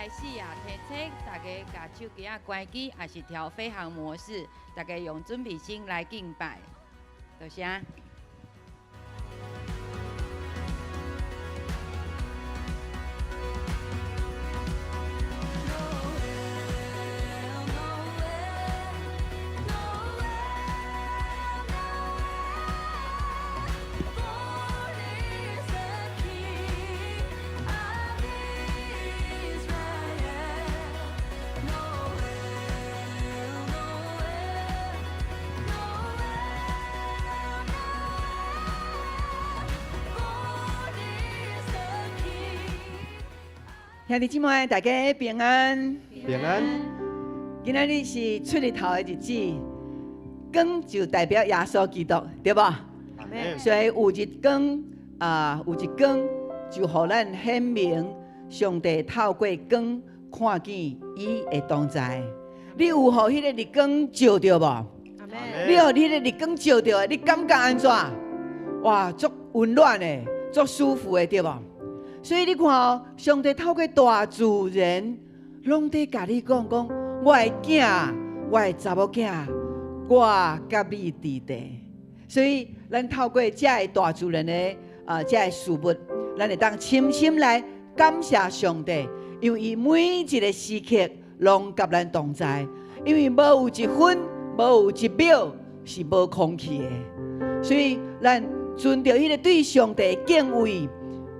開始啊，提醒大家共手機仔關機，抑是調飛行模式，大家用準備心來敬拜。多謝。兄弟姊妹，大家平安。平安。今仔日是出日頭的日子，光就代表耶穌基督，對無？所以有日光啊，有日光就予咱顯明上帝透過光看見伊的同在。你有予彼个日光照著無？你予彼个日光照著，你感覺按怎？哇，足溫暖的，足舒服的，對無？所以你看哦，上帝透過大自然，攏佇共你講講，我的囝，我的查某囝，我佮你佇佇。所以，咱透過這个大自然的啊，這个事物，咱會當深深來感謝上帝，因為伊每一个時刻攏佮咱同在，因為無有一分，無有一秒是無空氣的。所以，咱存著彼个對上帝的敬畏。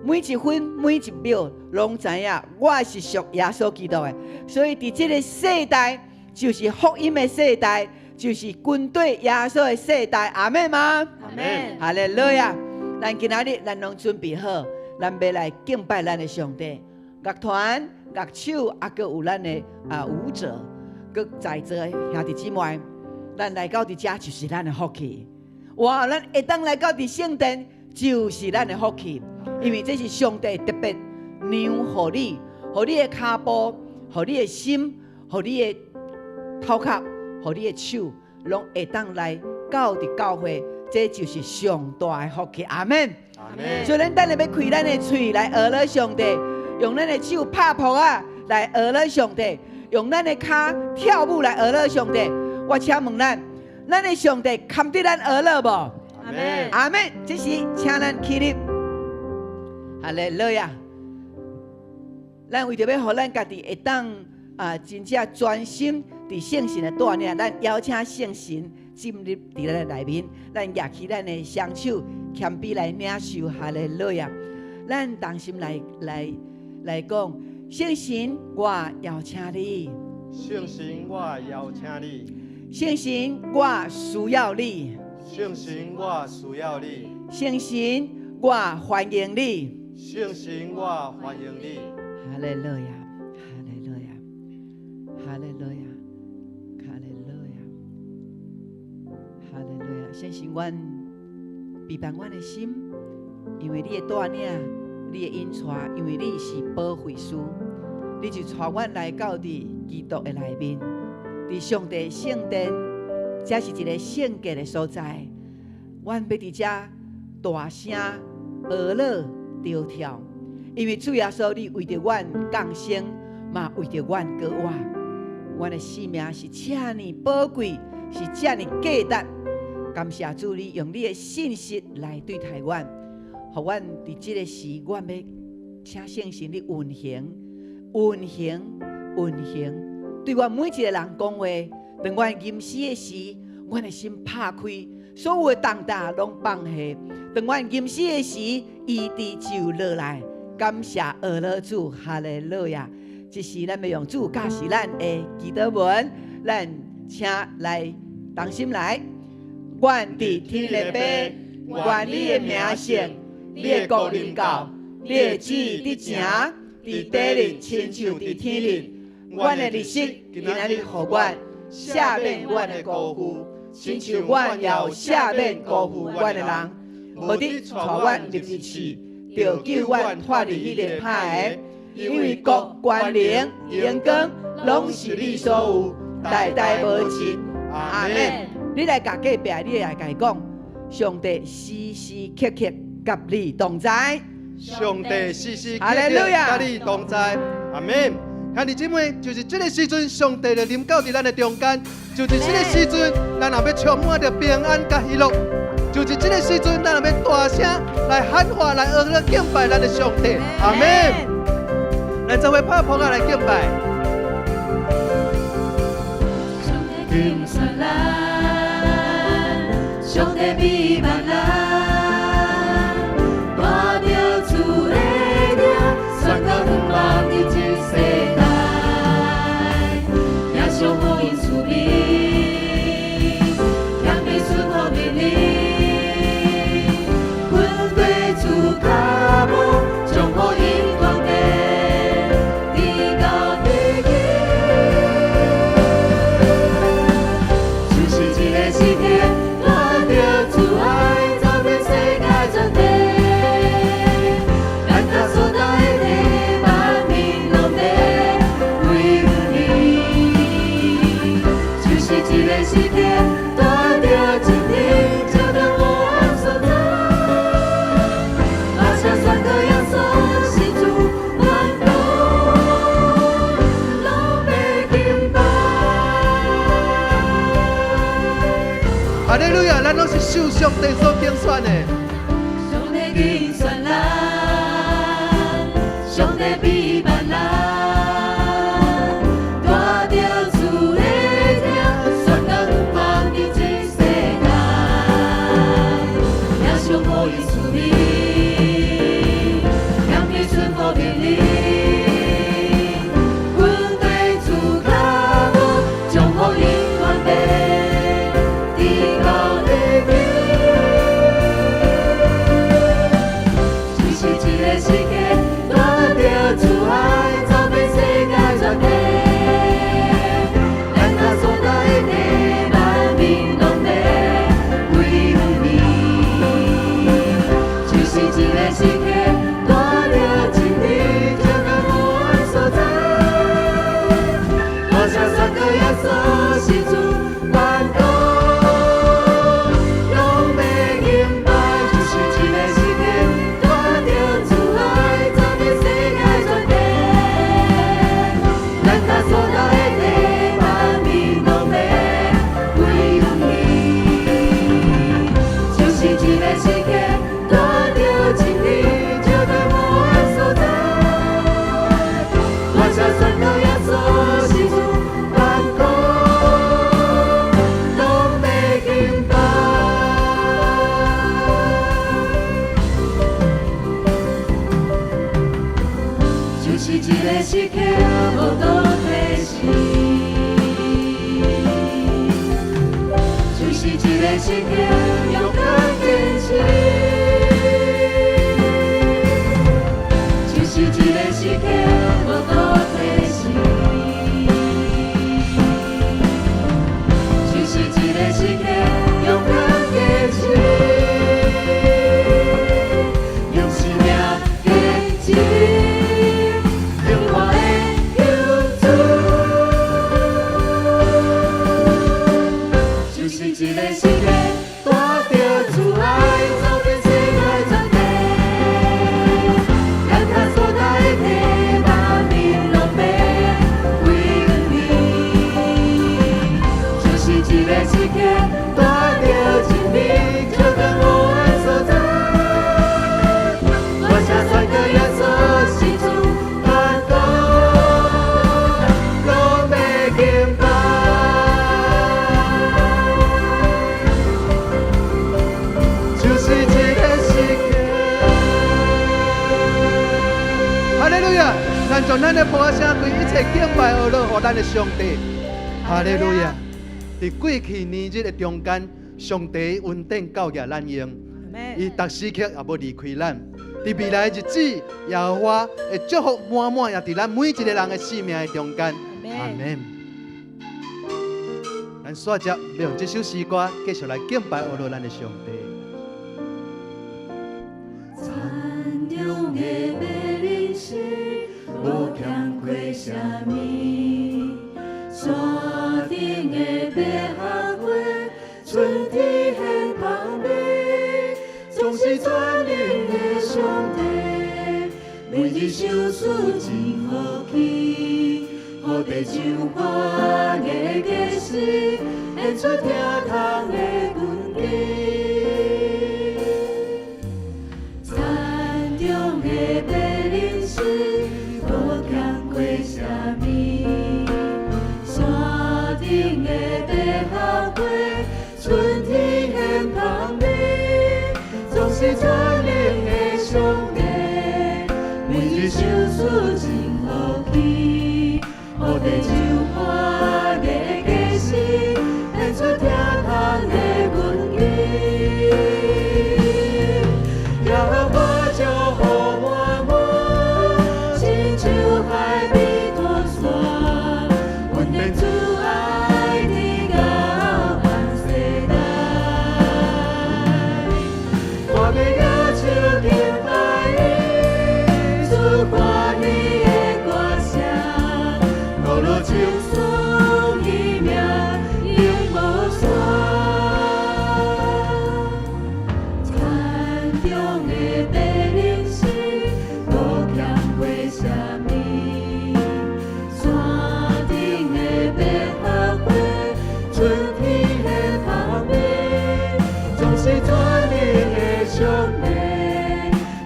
每一分每一秒，攏知影我是屬耶穌基督的，所以佇這个世代就是福音的世代，就是跟隨耶穌的世代。阿們嗎？阿們。哈利路亞！咱今仔日咱攏準備好，咱欲來敬拜咱的上帝。樂團、樂手，猶閣有咱的啊舞者，閣在座的兄弟姊妹，咱來到佇遮就是咱的福氣。哇！咱會當來到佇聖殿，就是咱的福氣。因為這是上帝特別讓予你，予你的跤步，予你的心，予你的頭殼，予你的手，攏會當來到佇教會，這就是上大的福氣。阿們。阿們。所以咱等下欲開咱的喙來學了上帝，用咱的手拍噗仔來學了上帝，用咱的跤跳舞來學了上帝。我請問咱，咱的上帝堪得咱學了無？阿們。阿們。這時請咱起立。哈利路亞！咱為著欲予咱家己會當啊，真正專心佇聖神的帶領，咱邀請聖神進入佇咱的內面，咱舉起咱的雙手，謙卑來領受。哈利路亞！咱同心來來來講，聖神，我邀請你。聖神，我邀請你。聖神，我需要你。聖神，我需要你。聖神，我歡迎你。聖神，我歡迎你。哈利路亞，哈利路亞，哈利路亞，哈利路亞，哈利路亞。聖神，阮備辦阮的心，因為你的帶領，你的引帶，因為你是保惠師，你就帶阮來到佇基督的內面，佇上帝聖殿，這是一个聖潔的所在。阮欲佇遮大聲呵咾跳跳，因為主耶穌，你為著阮降生，嘛為著阮閣活。阮的生命是遮爾寶貴，是遮爾價值。感謝主，你用你的信實來對待阮，予阮佇這个時，阮欲請聖神你運行、運行、運行，對阮每一个人講話。當阮吟詩的時，阮的心拍開，所有的重擔攏放下。當阮吟詩的時，醫治就落來。感謝阿樂主，哈利路亞！這時咱欲用主教示咱的祈禱文，咱請來同心來。阮佇天的父，願你的名聖，你的國臨到，你的旨意得成，佇地裡親像佇天裡。阮的日食今仔日予阮，赦免阮的辜負，親像阮也有赦免辜負阮的人。無得帶阮入去試，著救阮脫離彼个歹的。因為國、權能、榮光，攏是你所有，代代無盡。阿們。你來共隔壁，你來共伊講，上帝時時刻刻佮你同在。上帝時時刻刻佮你同在。阿們。兄弟姊妹，就是這个時陣，上帝就臨到佇咱的中間，就是這个時陣，咱若欲充滿著平安佮喜樂，就是這个時陣，咱若欲大聲來喊話，來學樂敬拜咱的上帝。阿門。咱做伙拍噗仔來敬拜。上帝揀選咱，上帝庇護咱，帶著主的名，宣告遠望佇這世代。耶穌福音賜美，謙卑順服的靈，跟隨主腳步，將福音傳遞，直到地極。就是這个時刻，帶著主愛，走遍世界全地。咱腳所踏的地，萬民攏欲歸向你。就是這个時刻，帶著真理，照亮黑暗所在。大聲宣告耶穌是主，萬國攏欲敬拜。哈利路亞，咱攏是受上帝所揀選的。上帝揀選咱，上帝庇護咱，帶著主的名，宣告遠望佇這世代。耶穌福音賜美，謙卑順服的靈，跟隨主腳步，將福音傳遞，直到地極。就是這个時刻，帶著主愛，走遍世界全地。咱腳所踏的地，萬民攏欲歸向你。就是這个時刻，帶著真理，照亮黑暗所在。大聲宣告耶穌是主，萬國攏欲敬拜。就是這个時刻，帶著主愛，走遍世界全地。咱腳所踏的地，萬民攏欲歸向你。就是這个時刻，帶著真理，照亮黑暗所在。大聲宣告耶穌是主，萬國攏欲敬拜。就是這个時刻，無倒退時。就是這个時刻，勇敢堅持。就是這个時刻，無倒退時。就是這个時刻，勇敢堅持。用生命堅持，永遠的救主。就是這个時刻，帶著主愛，走遍世界全地。咱腳所踏的地，萬民攏欲歸向你。就是這个時刻，帶著真理，照亮黑暗所在。大聲宣告耶穌是主，萬國攏欲敬拜。就是這个時刻。哈利路亞！咱將咱的噗仔聲，對一切敬拜學樂，予咱的上帝。哈利路亞！佇過去年日的中間，上帝恩典夠額咱用，伊逐時刻也無離開咱。佇未來的日子，耶和華會祝福滿滿，也佇咱每一個人的生命的中間。阿門。咱煞接欲用這首詩歌，繼續來敬拜學樂咱的上帝。田中的美人是無欠虧啥物，山頂的百合花，春天現芳美，總是全能的上帝，每日相思真好气，雨地上花的歌声，演出疼痛的根基。田中的白灵丝，无欠过啥物；山顶的百合花，春天现芳味，总是全能的上帝。每日相思真好气，雨地上花的歌声，演出疼痛的根基。耶和華祝福滿滿，親像海邊塗山，阮的主愛直到萬世代。我欲舉手敬拜伊，出歡喜的歌聲，樂樂稱頌伊名，永無煞。田中的白靈絲，無欠過啥物；山頂的百合花，春天的芳味，總是全能的上帝。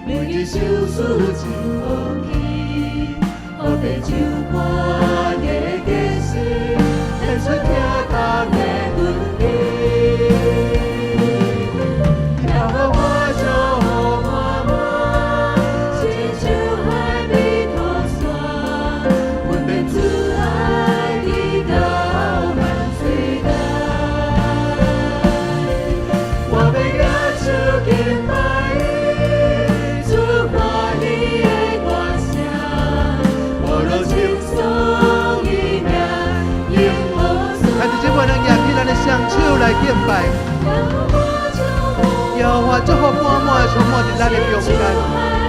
每日相思真好氣，雨地上花的歌聲，演出疼痛的根基。耶和華祝福滿滿，親像海邊塗山，阮的主愛直到萬世代。我欲舉手敬拜伊，出歡喜的歌聲，無論稱頌伊名，永無但是這份咱舉起咱的雙手來敬拜，耶和華祝福滿滿充滿佇咱的中間，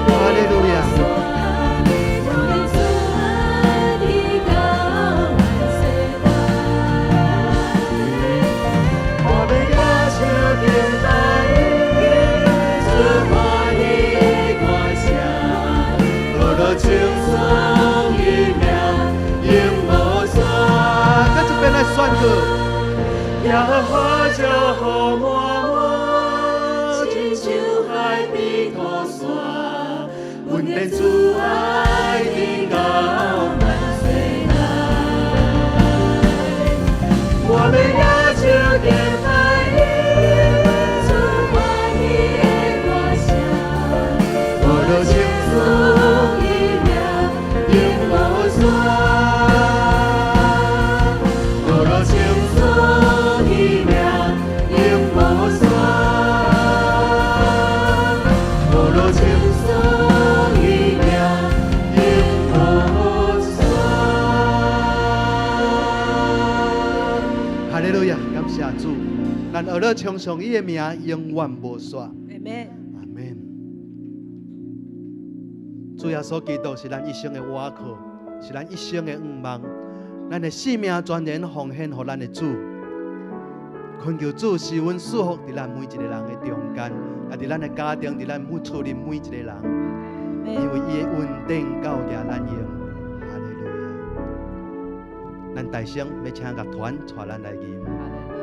哈利路亞。阮的主愛直到萬世代。我欲舉手敬拜伊，出歡喜的歌聲，樂樂稱頌伊名，永無煞。咱這邊來宣告，耶和華祝福滿滿，親像海邊塗山，阮的主愛直到萬世代。我欲舉手敬拜伊，出歡喜的歌聲，樂樂稱頌伊名，永無煞。樂樂稱頌伊名，永無煞。樂樂稱頌伊名，永無煞。哈利路亞，感謝主，咱學了稱頌伊的名，永遠無煞。阿門。阿門。主耶穌基督是咱一生的倚靠，是咱一生的向望。咱的性命全然奉獻予咱的主，懇求主施恩賜福佇咱每一個人的中間，也佇咱的家庭，佇咱每厝裡每一個人，因為伊的恩典夠額咱用。哈利路亞。咱大聲欲請樂團帶咱來吟。哈利路亞。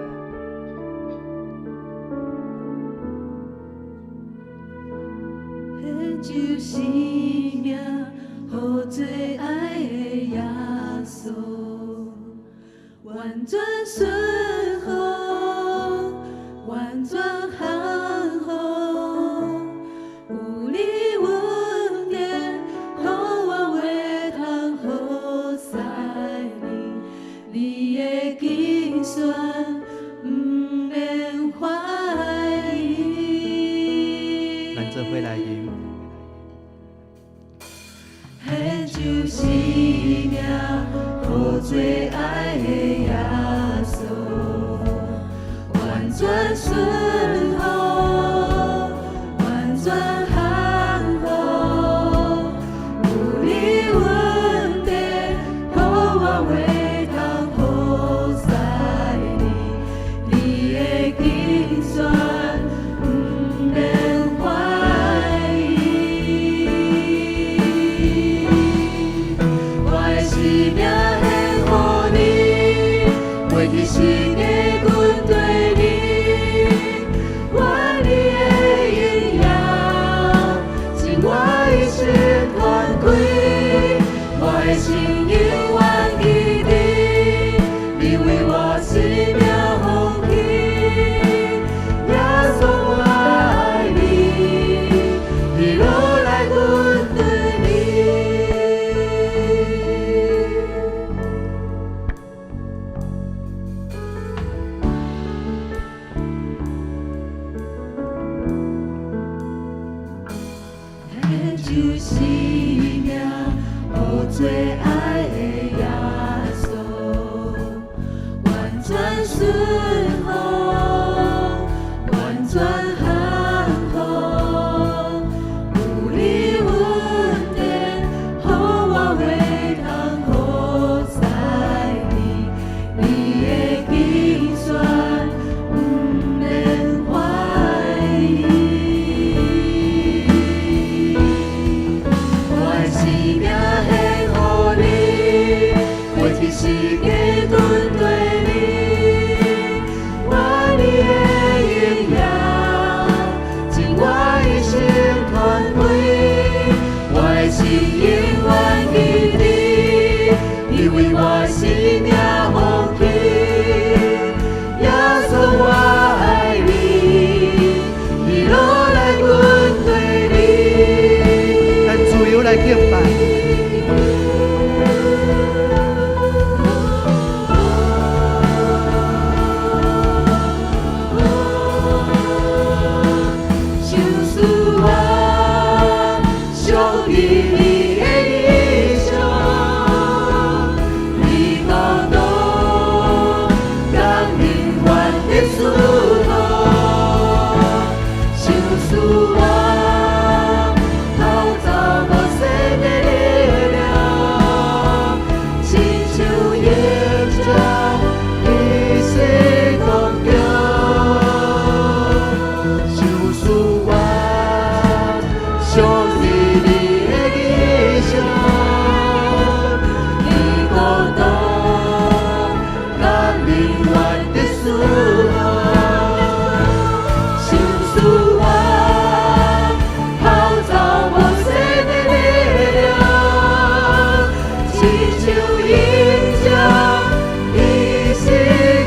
獻上生命，予最愛的耶穌，完全順服，完全降服。有你恩典，予我會通服侍你，你的敬選毋免懷疑。咱做伙來吟。獻上生命，予最愛的耶穌，完全順服，完全降服。有你恩典，予我會通服侍你，你的敬選毋免懷疑。救生命，予最愛的耶穌，完全順服，完全降服，有你恩典，予我會當好在你，你的敬選毋免懷疑。我的生命獻予你，過去時間跟綴你，願你的榮耀盡我一生團隊，我的心永遠記得，你為我生命奉獻，耶穌我愛你，一路來跟隨你。咱自由來敬拜。想思我上帝你的異象，你國度甲永遠的祝福。想思我號召無限的力量，親像鷹翔伫時空中。想思我上帝你的異象，你國度甲永遠的祝福。想思我號召無限的力量，親像鷹翔伫時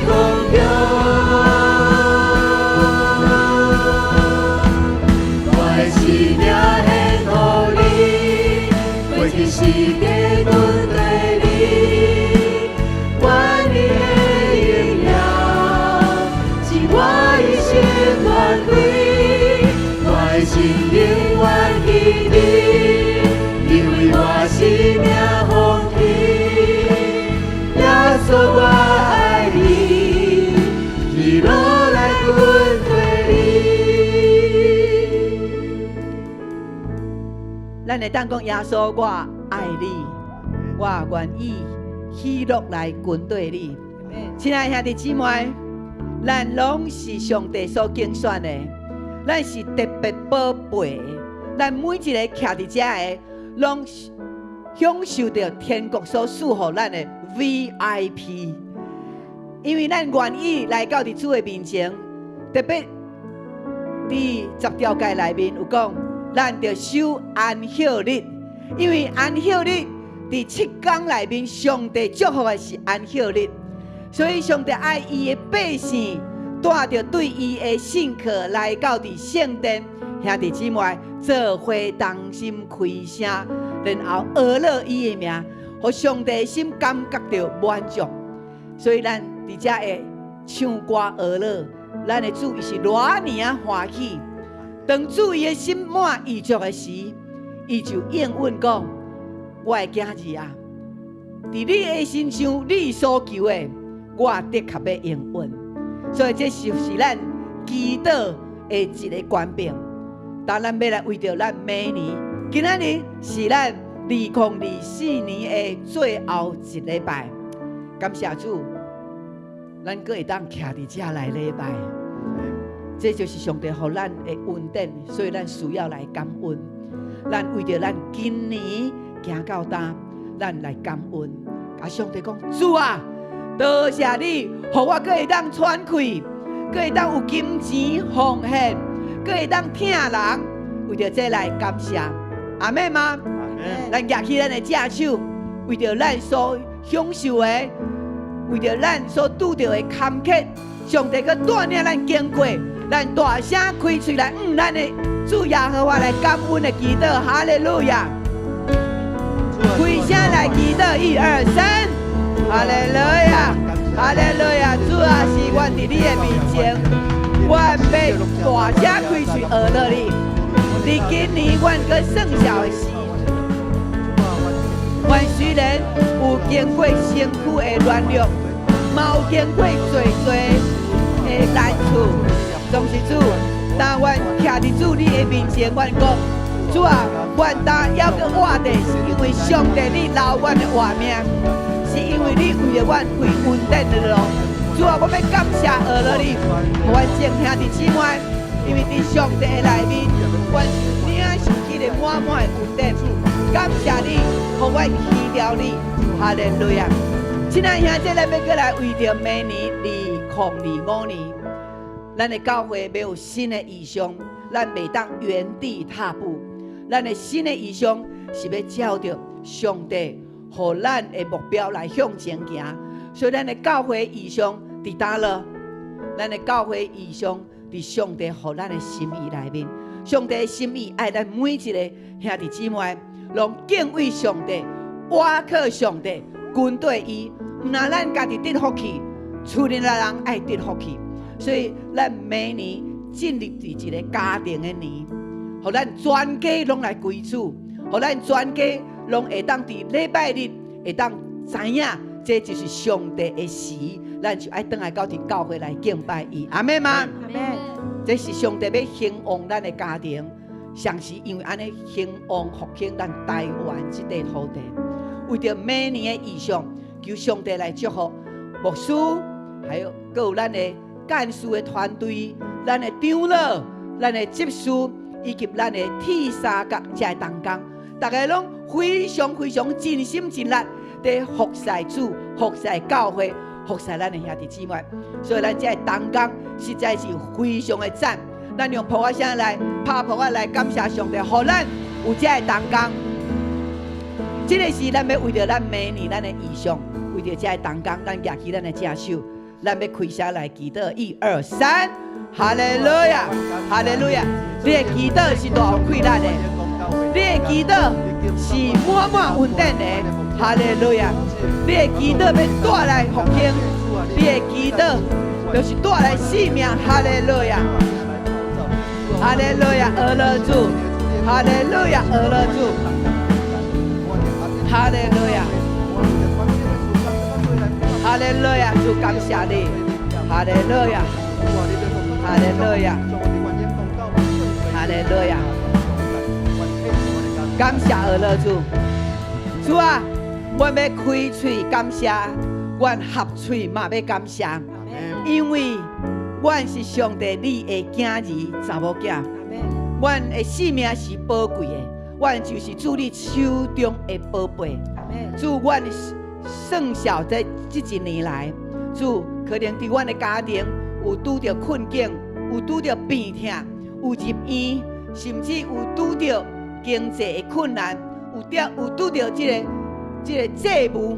空中。我的生命獻予你，過去時間跟綴你，願你的榮耀盡我一生團隊，我的心永遠記得，你為我生命奉獻，耶穌我愛你，一路來跟隨你。咱會當講耶穌，我愛你，我願意喜樂來跟綴你。親愛兄弟姊妹，咱攏是上帝所揀選的，咱是特別寶貝的。咱每一个徛佇遮的，攏享受著天國所賜予咱的 VIP。因為咱願意來到佇主的面前，特別佇十條誡內面有講，咱著守安息日，因為安息日佇7天內面，上帝祝福的是安息日，所以上帝愛伊的百姓帶著對伊的信靠來到佇聖殿，兄弟姊妹做伙同心開聲，然後呵咾伊的名，予上帝的心感覺著滿足。所以咱佇遮會唱歌呵咾，咱的主伊是偌爾仔歡喜。當主伊的心滿意足的時，伊就應允講：我的囝兒啊，佇你的身上，你所求的，我的確欲應允。所以這就是咱祈禱的一个權柄。當咱欲來為著咱明年，今仔日是咱2024年的最後一禮拜，感謝主，咱閣會當徛佇遮來禮拜。這就是上帝予咱的恩典，所以咱需要來感恩。咱為著咱今年行到今，咱來感恩。共上帝講，主啊，多謝你，予我閣會當喘氣，閣會當有金錢奉獻，閣會當疼人，為著這來感謝。阿們嗎？咱舉起咱的正手，為著咱所享受的，為著咱所拄著的坎坷，上帝閣帶領咱經過，咱大聲開喙來，咱的主耶和華來感恩的祈禱，哈利路亞！開聲來祈禱，一二三，哈利路亞，哈利路亞！主啊，是阮佇你的面前，阮欲大聲開喙呵咾你，伫今年阮閣算數的時，阮雖然有經過身軀的軟弱，嘛有經過濟濟的難處，總是主，當阮徛佇主你的面前，阮講，主啊，阮今猶閣活著，是因為上帝你留阮的活命，是因為你為著阮開恩典的路。主啊，我欲感謝阿樂你，予阮眾兄弟姊妹，因為佇上帝的內面，阮領受彼個滿滿的恩典。感謝你，予阮虛掉你，哈利路亞！親愛兄弟，咱欲閣來為著明年2025年，咱的教會欲有新的異象，咱袂當原地踏步。咱的新的異象是欲照著上帝予咱的目標來向前行，所以咱的教會異象佇佗落？咱的教會異象佇上帝予咱的心意內面，上帝的心意愛咱每一个兄弟姊妹，攏敬畏上帝，倚靠上帝，跟綴伊。毋但咱家己得福氣，厝內的人愛得福氣。所以咱明年進入佇一個家庭的年，予咱全家攏來歸主，予咱全家攏會當佇禮拜日會當知影，這就是上帝的時，咱就愛轉來到佇教會來敬拜伊。阿們嗎？阿們。這是上帝欲興旺咱的家庭，上是因為按呢興旺復興咱台灣這塊土地。為著明年的異象，求上帝來祝福牧師，還有閣有咱的幹事的團隊，咱的長老、咱的執事，以及咱的鐵三角遮的同工，逐家攏非常非常盡心盡力佇服侍主、服侍教會、服侍咱的兄弟姊妹。所以咱遮的同工實在是非常的讚。咱用噗仔聲來拍噗仔來感謝上帝，予咱有遮的同工。這个是咱欲為著咱明年咱的異象，為著遮的同工，咱舉起咱的正手，咱欲開聲來祈禱，一二三，哈利路亞，哈利路亞！你的祈禱是大有氣力的，你的祈禱是滿滿恩典的，哈利路亞！你的祈禱欲帶來復興，你的祈禱就是帶來生命，哈利路亞，哈利路亞，阿樂主，哈利路亞，阿樂主。哈利路亞，哈利路亞，主感謝你，哈利路亞，哈利路亞，哈利路亞，感謝阿樂主，主啊，阮欲開喙感謝，阮合喙嘛欲感謝，因為阮是上帝你的囝兒查某囝，阮的性命是寶貴的。阮就是主你手中的寶貝。主，阮算數這這一年來，主可能佇阮的家庭有拄著困境，有拄著病痛，有入院，甚至有拄著經濟的困難，有拄著這個債務，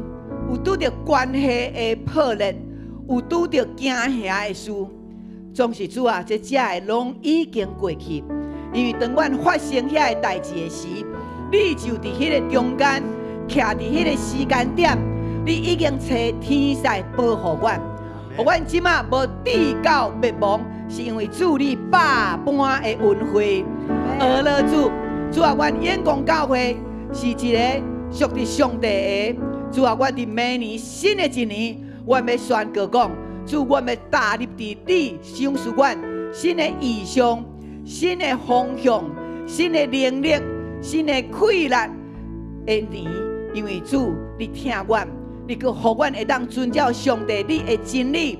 有拄著關係的破裂，有拄著驚嚇的事。總是主啊，這遮的攏已經過去。因為當阮發生遐个代誌的時，你就佇彼个中間，徛佇彼個時間點，你已經差天使保護阮，予阮這馬無至到滅亡，是因為主你百般的恩惠。阿樂主，主啊，阮永光教會是一个屬佇上帝的。主啊，阮佇明年新的一年，阮欲宣告講，主，阮欲踏入佇你賞賜阮新的異象、新的方向、新的能力、新的氣力的年，因為主，你疼阮，你閣予阮會當遵照上帝你的真理，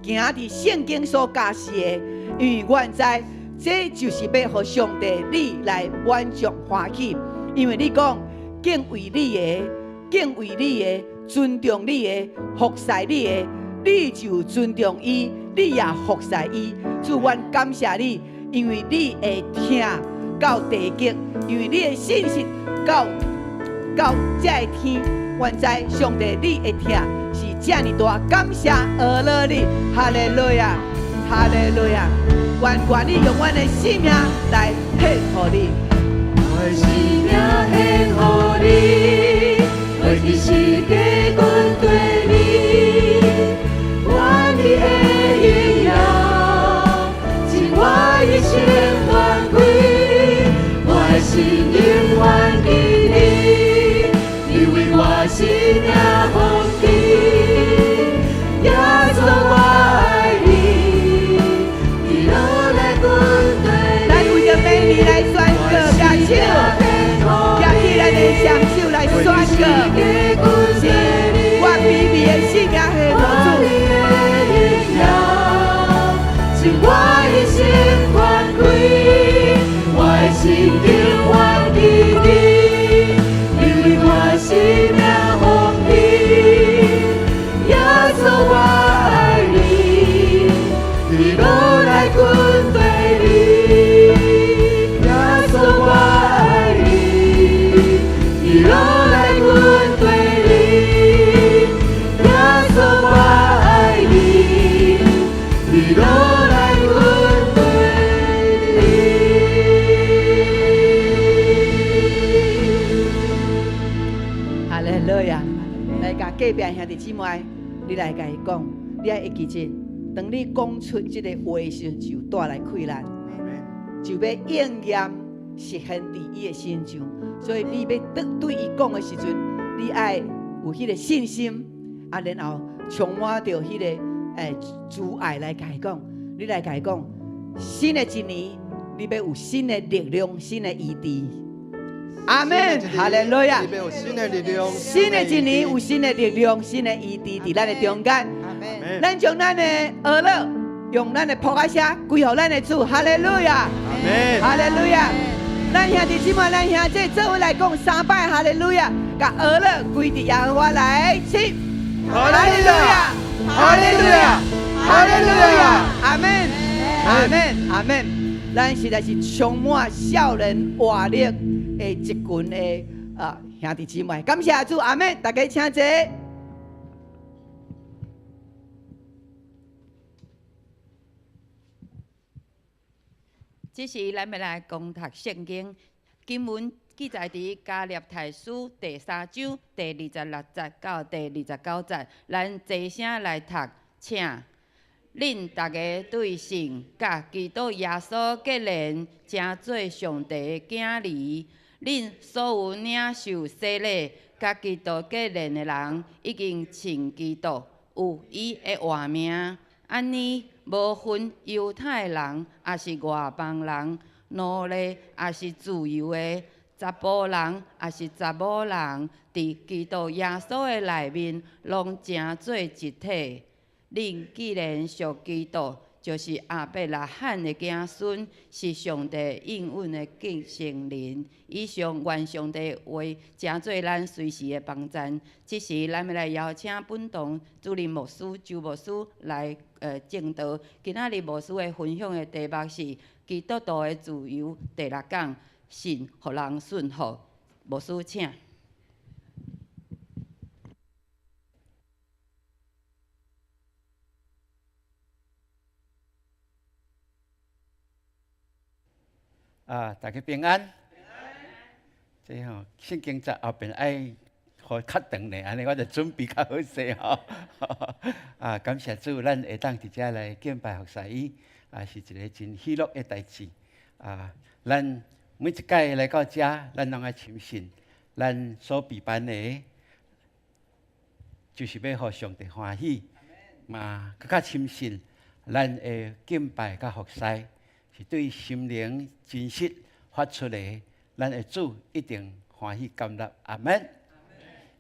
行佇聖經所教示的，因為阮知這就是欲予上帝你來滿足歡喜，因為你講敬畏你的、敬畏你的、尊重你的、服侍你的，你就尊重伊，你也服侍伊。主，阮感謝你。因為你會疼到地極，因為你的信實到到這个天，阮知上帝你的疼是遮爾大，感謝阿樂你，哈利路亞，哈利路亞，阮願意用阮的性命來獻予你。我的生命獻予你，我的世界跟綴你，願你的榮耀。我一生願歸，路亞！來，共隔壁兄弟姊妹，你來共伊講，你愛會記得，當你講出這個話時，就帶來困難，就欲應驗實現佇伊的身上。所以你欲對對伊講的時陣，你愛有彼個信心，啊，然後充滿著彼個慈愛來共伊講，你來共伊講，新的一年，你欲有新的力量、新的醫治。阿門，哈利路亞。有新的力量，新的一年有新的力量、新的醫治佇咱的中間。阿門。咱將咱的呵咾，用咱的噗仔聲歸予咱的主，哈利路亞。阿門，哈利路亞。咱兄弟姊妹，咱兄弟做伙來講三擺哈利路亞，共呵咾歸佇耶和華來，起。哈利路亞，哈利路亞，哈利路亞。阿門，阿門，阿門。咱實在是充滿少年活力的一群的啊兄弟姊妹，感謝主，阿門。大家請坐。這時咱欲來恭讀聖經經文，記載佇加拉太書第三章第二十六節到第二十九節，咱齊聲來讀，請。恁逐家對神佮基督耶穌結連，成做上帝的囝兒。恁所有領受洗禮、佮基督結連的人，已經穿基督，有伊的活命。按呢，無分猶太人，抑是外邦人，奴隸，抑是自由的，查埔人，抑是查某人，佇基督耶穌的內面，攏成做一體。恁既然屬基督，就是亞伯拉罕的子孫，是上帝應允的繼承人。以上願上帝話成做咱隨時的幫贊。這時，咱欲來邀請本堂主任牧師周牧師來證道。今仔日牧師的分享的題目是基督徒的自由第六講，信予人順服。牧師請。啊，大家平安。這吼聖經節後邊愛予較長咧，按呢我就準備較好勢吼。啊，感謝主，咱會當佇遮來敬拜服侍伊，啊，是一个真喜樂的代誌。啊，咱每一擺來到遮，咱攏愛深信，咱所備辦的，就是欲予上帝歡喜，嘛，閣較深信，咱的敬拜佮服侍。是對心靈真實發出來，咱的主一定歡喜甘納，阿門。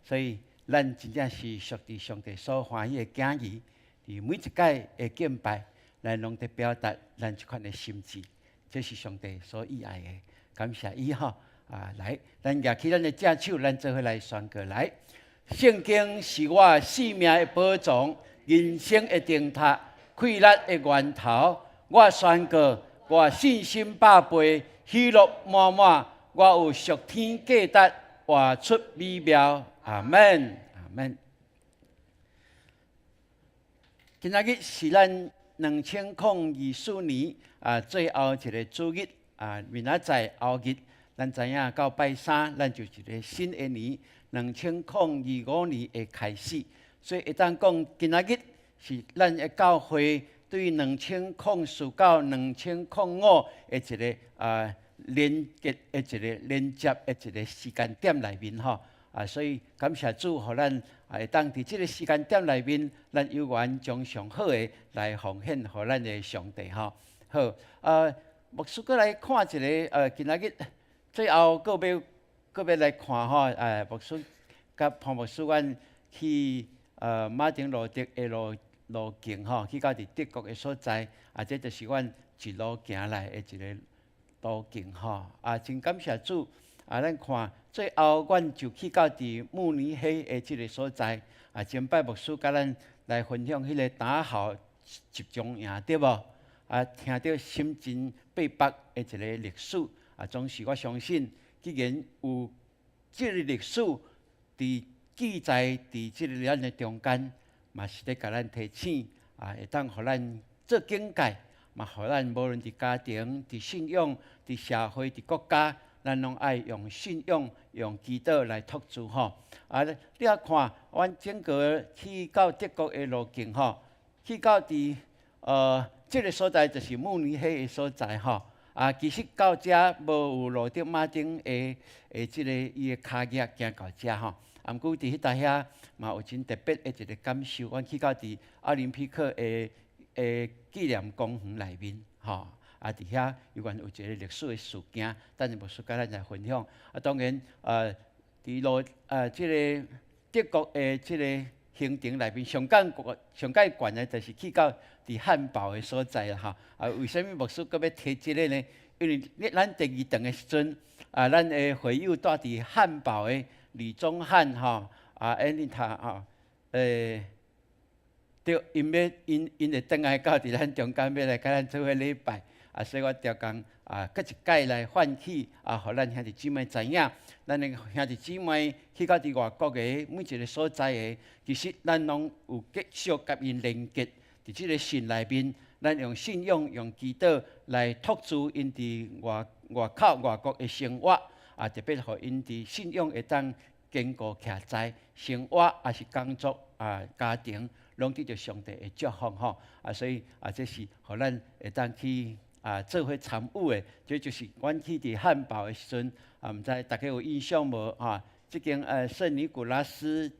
所以，咱真正是屬佇上帝所歡喜的囝兒，佇每一擺的敬拜，咱攏佇表達咱這款的心志，這是上帝所喜愛的。感謝伊吼啊！來，咱舉起咱的正手，咱做伙來宣告來。聖經是我性命的寶藏，人生的燈塔，快樂的源頭。我宣告。我信心百倍，喜樂滿滿。我有屬天價值，活出美妙。阿門，阿門。今仔日是咱2024年啊最後一个主日啊，明仔載後日，咱知影到拜三，咱就一个新的年，2025年的開始。所以會當講，今仔日是咱的教會對2004到2005的一个啊連結的一个連接的一个時間點內面吼啊，所以感謝主，予咱啊會當佇這个時間點內面，咱有緣將上好的來奉獻予咱的上帝吼。好，牧師閣來看一个今仔日最後閣欲閣欲來看吼，牧師佮潘牧師阮去馬丁路德的路徑吼，去到佇德國的所在，啊，這就是阮一路行來的一个途徑吼。啊，真感謝主！啊，咱看最後，阮就去到佇慕尼黑的這个所在。啊，前擺牧師佮咱來分享彼个達豪集中營，對無？啊，聽著心真悲迫的一个歷史。啊，總是我相信，既然有這個歷史佇記載佇這个咱的中間。嘛是咧共咱提醒，啊，會當予咱做警戒，嘛予咱無論佇家庭、佇信仰、佇社會、佇國家，咱攏愛用信仰、用祈禱來托住吼。啊，你仔看，阮整個去到德國的路徑吼，去到佇這個所在就是慕尼黑的所在吼。啊，其實到遮無有路德馬丁的這個伊的跤跡行到遮吼。啊，毋過佇彼搭遐嘛有真特別的一個感受。阮去到佇奧林匹克的紀念公園內面吼。啊，佇遐猶原有一個歷史的事件，等下牧師佮咱來分享。啊，當然，佇路這個德國的這個行程內面，上懸上蓋懸的，就是去到佇漢堡的所在啦，吼。啊，為啥物牧師閣欲提這個呢？因為咱第二頓的時陣，啊，咱的會友蹛佇漢堡的李宗翰吼，啊，安妮塔吼，對，𪜶欲𪜶𪜶會轉來到佇咱中間，欲來佮咱做伙禮拜。啊，所以我著共啊，閣一擺來喚起啊，予咱兄弟姊妹知影，咱的兄弟姊妹去到佇外國的每一個所在的，其實咱攏有繼續佮𪜶連結。佇這個信內面，咱用信仰、用祈禱來托住𪜶佇外外口外國的生活，啊，特別予𪜶佇信仰會當堅固徛在生活，抑是工作啊、家庭，攏得著上帝的祝福吼。啊，所以啊，這是予咱會當去啊，做伙參與的，這就是阮去佇漢堡的時陣，啊，毋知大家有印象無啊？這間聖尼古拉斯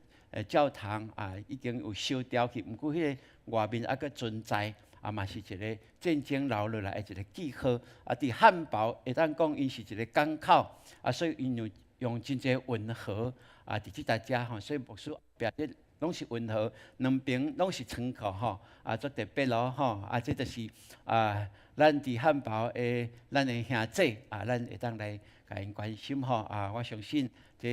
教堂啊，已經有燒掉去，毋過彼個外面猶閣存在，啊，嘛是一個戰爭留落來的一個記號。啊，佇漢堡會當講，𪜶是一個港口，啊，所以𪜶有用真濟運河啊，佇這搭遮吼，所以牧師後壁這攏是運河，兩邊攏是倉庫吼，啊，足特別咯吼，啊，這就是啊，咱佇漢堡的咱的兄弟啊，咱會當來共𪜶關心吼啊！我相信這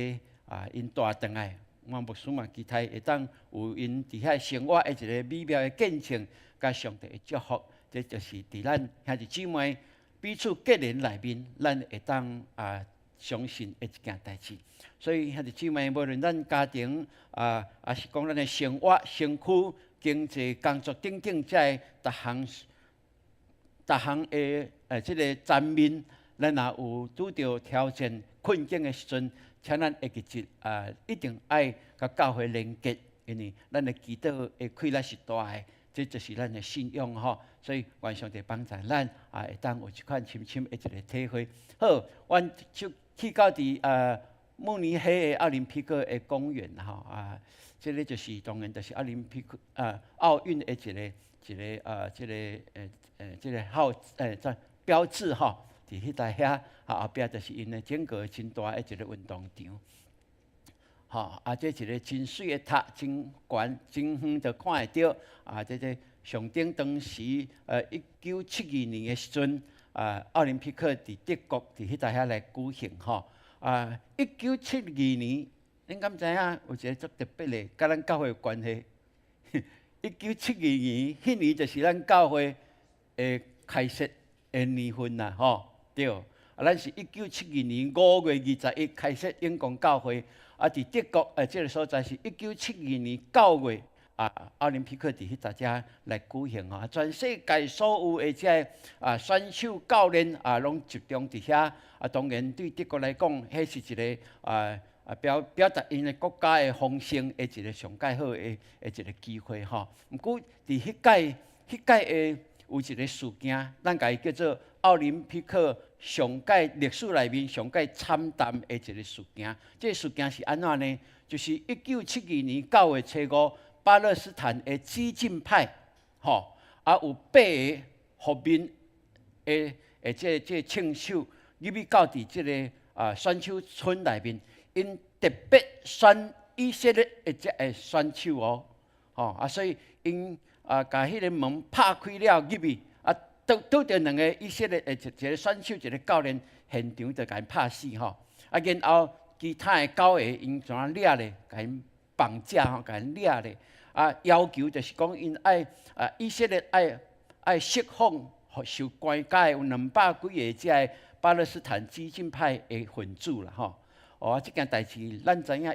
啊，𪜶帶轉來，我牧師嘛期待會當有𪜶佇遐生活的一個美妙的見證，佮上帝的祝福，這就是佇咱兄弟姊妹彼此結連內面，咱會當啊相信的一件代誌。所以兄弟姊妹，無論咱家庭啊，抑是講咱的生活、身軀、經濟、工作等等，這个逐項。逐項的這个層面，咱若有拄著挑戰困境的時陣，請咱會記得啊，一定愛佮教會連結，因為咱的祈禱的氣力是大的，這就是咱的信仰吼。所以願上帝幫助咱啊，會當有這款深深的一個體會。好，阮就去到佇慕尼黑的奧林匹克的公園吼啊，這个就是當然就是奧林匹克啊奧運的一個一個啊這个這个號這標誌吼，佇彼搭遐啊後壁就是𪜶的整個真大的一個運動場。吼啊，這一個真媠的塔，真懸，真遠就看會著。啊，這個象徵當時1972年的時陣，啊，奧林匹克佇德國佇彼搭遐來舉行吼。啊，一九七二年，恁敢知影有一個足特別的，佮咱教會有關係？1972年，彼年就是咱教會的開設的年份啦，吼，對。啊，咱是1972年5月21開設永光教會，啊，佇德國這个所在是1972年9月，啊，奧林匹克佇彼搭遮來舉行吼，全世界所有的這个啊選手教練啊，攏集中佇遐。啊，當然對德國來講，彼是一個啊表表達𪜶的國家的豐盛的一個上蓋好的一個機會吼。毋過佇彼屆的有一個事件，咱共伊叫做奧林匹克上蓋歷史內面上蓋慘淡的一個事件。這个事件是按怎呢？就是1972年9月初五，巴勒斯坦的激進派，吼，啊有八个覆面的這个槍手入去到佇這个啊選手村內面，𪜶特別選以色列的這个選手哦，吼啊，所以𪜶啊共彼个門拍開了入去，啊，拄著兩個以色列的一個選手，一個教練，現場就共𪜶拍死吼，啊，然後其他的九個𪜶怎掠咧，共𪜶綁架吼，共𪜶掠咧，啊，要求就是講𪜶愛啊以色列愛釋放受關押的有200幾個這个巴勒斯坦激進派的分子啦吼。哦，這件代誌咱知影，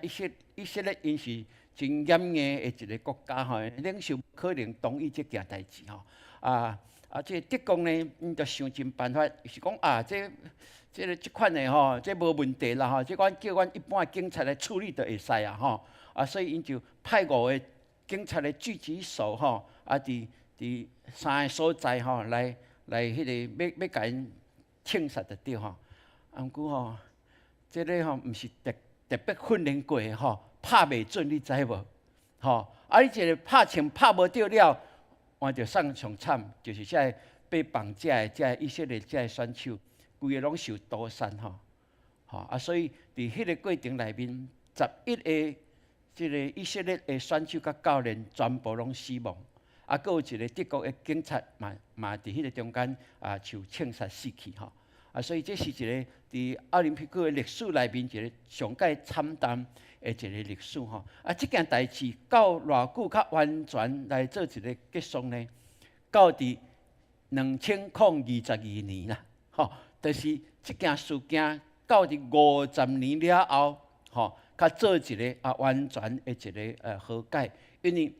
以色列𪜶是真嚴硬的一個國家吼，領袖無可能同意這件代誌吼。啊啊，啊，這個德國呢，𪜶就想盡辦法，是講啊，這款的吼，這無問題啦吼，這阮叫阮一般的警察來處理就會使啊吼。啊，所以𪜶就派五個警察的狙擊手吼，啊，佇三个所在吼，來彼个欲共𪜶槍殺就對吼。啊，毋過吼，這个吼毋是特別訓練過的吼，拍袂準，你知無？吼，啊，你一个拍槍拍無著了，換著送上慘，就是這个被綁架的這个以色列這个選手，規个攏受刀殺吼。吼啊，所以佇彼个過程內面，11個這个以色列的選手佮教練全部攏死亡，啊，閣有一个德國的警察嘛佇彼个中間啊受槍殺死去吼。啊，所以這是一个佇奧林匹克的歷史內面一个上蓋慘淡的一个歷史吼。啊，這件代誌到偌久較完全來做一个結束呢？到佇2022年啦，吼，就是這件事件到佇50年了後，吼，較做一个啊完全的一个和解，因為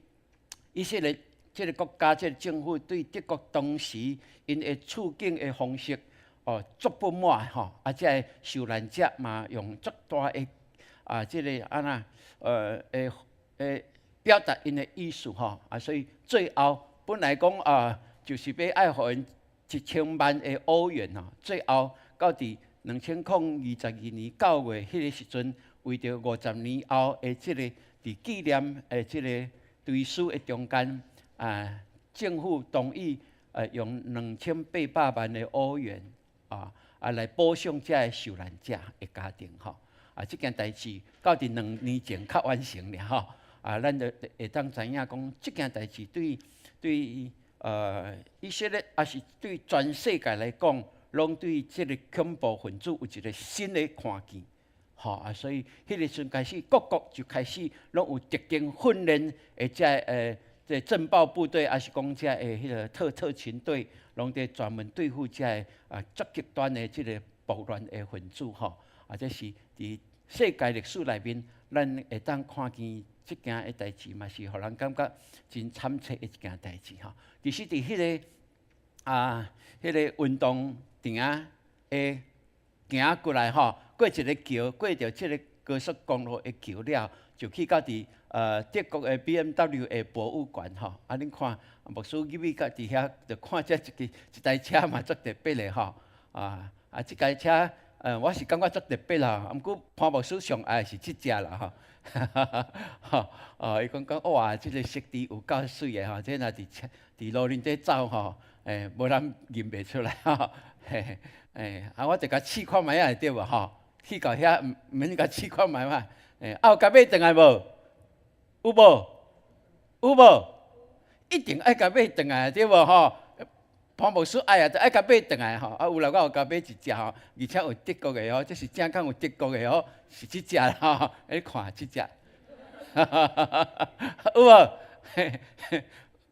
以色列這个國家這个政府對德國當時𪜶的處境的方式，哦，足不滿吼，啊，這个受難者嘛用足大的啊，這个按怎會表達𪜶的意思吼，啊，所以最後本來講啊，就是欲愛予𪜶1000萬的歐元吼，最後到佇2022年9月彼个時陣，為著50年後的這個佇紀念的這个追思的中間，啊，政府同意用2800萬的歐元啊來補償這个受難者的家庭吼。啊，這件代誌到佇2年前較完成了吼。啊，咱就會當知影講，這件代誌對以色列，抑是對全世界來講，攏對這个恐怖分子有一个新的看見。吼啊，所以彼个時陣開始，各國就開始攏有特定訓練的這這鎮暴部隊，抑是講這个彼个特勤隊，攏佇專門對付這个啊足極端的這个暴亂的分子吼。啊，這是佇世界歷史內面，咱會當看見這件的代誌，嘛是予人感覺真慘切的一件代誌吼。其實佇彼个啊，彼个運動場的行過來吼，過一个橋，過著這个高速公路的橋了，就去到佇德國的 BMW 的博物館吼。啊，恁看牧師入去到佇遐，就看這一个一台車嘛足特別的吼。啊，這台車，我是感覺足特別啦。毋過潘牧師上愛是這隻啦吼。吼，哦，伊講哇，這个設置有夠媠的吼，這若佇車佇路面頂走吼，無人認袂出來吼。嘿嘿，啊，我就共試看覓仔會對無吼？去到遐毋免共試看覓嘛。啊，有共買轉來無？有無？有無？一定愛共買轉來對無吼？潘牧師愛啊，就愛共買轉來吼。啊，有啦，我有共買一隻吼，而且有德國的哦，這是正港有德國的哦，是這隻吼。你看這隻，有無？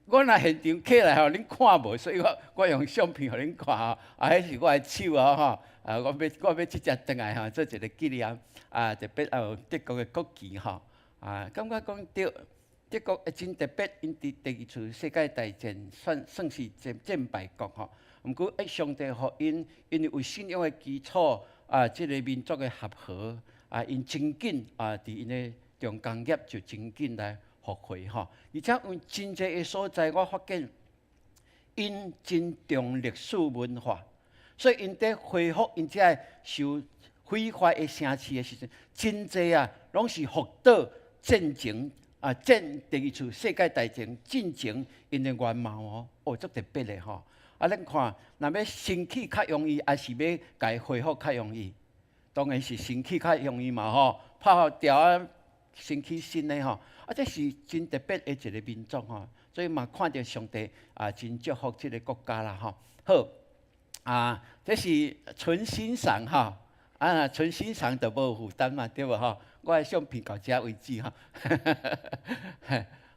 我若現場起來吼，恁看無，所以我用相片予恁看吼。啊，彼是我的手啊吼。啊，我買這隻轉來吼，做一个紀念。啊，特別有德國的國旗吼。啊，感覺講德國真特別，𪜶佇第二次世界大戰算是戰敗國吼。毋過上帝予𪜶，因為有信仰的基礎，啊，這个民族的合和，啊，𪜶真緊啊，佇𪜶的重工業就真緊來復回吼。而且有真濟个所在，我發現𪜶真重歷史文化，所以𪜶佇恢復𪜶這个受毀壞的城市的時陣，真濟啊，攏是福島戰前啊，第二次世界大戰進前𪜶的原貌哦，哦，足特別的吼。啊，咱看，若欲新起較容易，抑是欲共伊恢復較容易？當然是新起較容易嘛吼，拍掉啊，新起新的吼。啊，這是真特別的一个民族吼，所以嘛看著上帝啊，真祝福這个國家啦吼。好，啊，這是純欣賞吼，啊，純欣賞就無負擔嘛，對無吼？我的相片到這為止吼。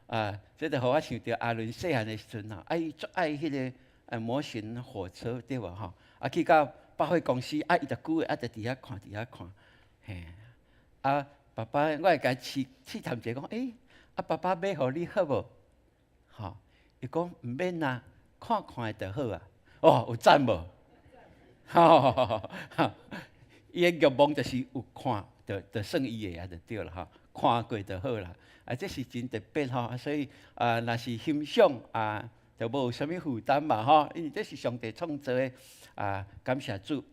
啊，這就予我想著阿倫細漢的時陣吼，啊，伊足愛彼个模型火車對無吼？啊，去到百貨公司，啊，伊就久啊，就佇遐看，佇遐看，嘿，啊，爸爸，我會共伊試探者講，欸，啊，爸爸買予你好無？吼，伊講毋免啊，看看就好啊。哦，有讚無？吼，伊的願望就是有看，就算伊的啊，就對啦吼。看過就好啦。啊，這是真特別吼，所以啊，若是欣賞啊，就無啥物負擔嘛吼，因為這是上帝創造的啊，感謝主。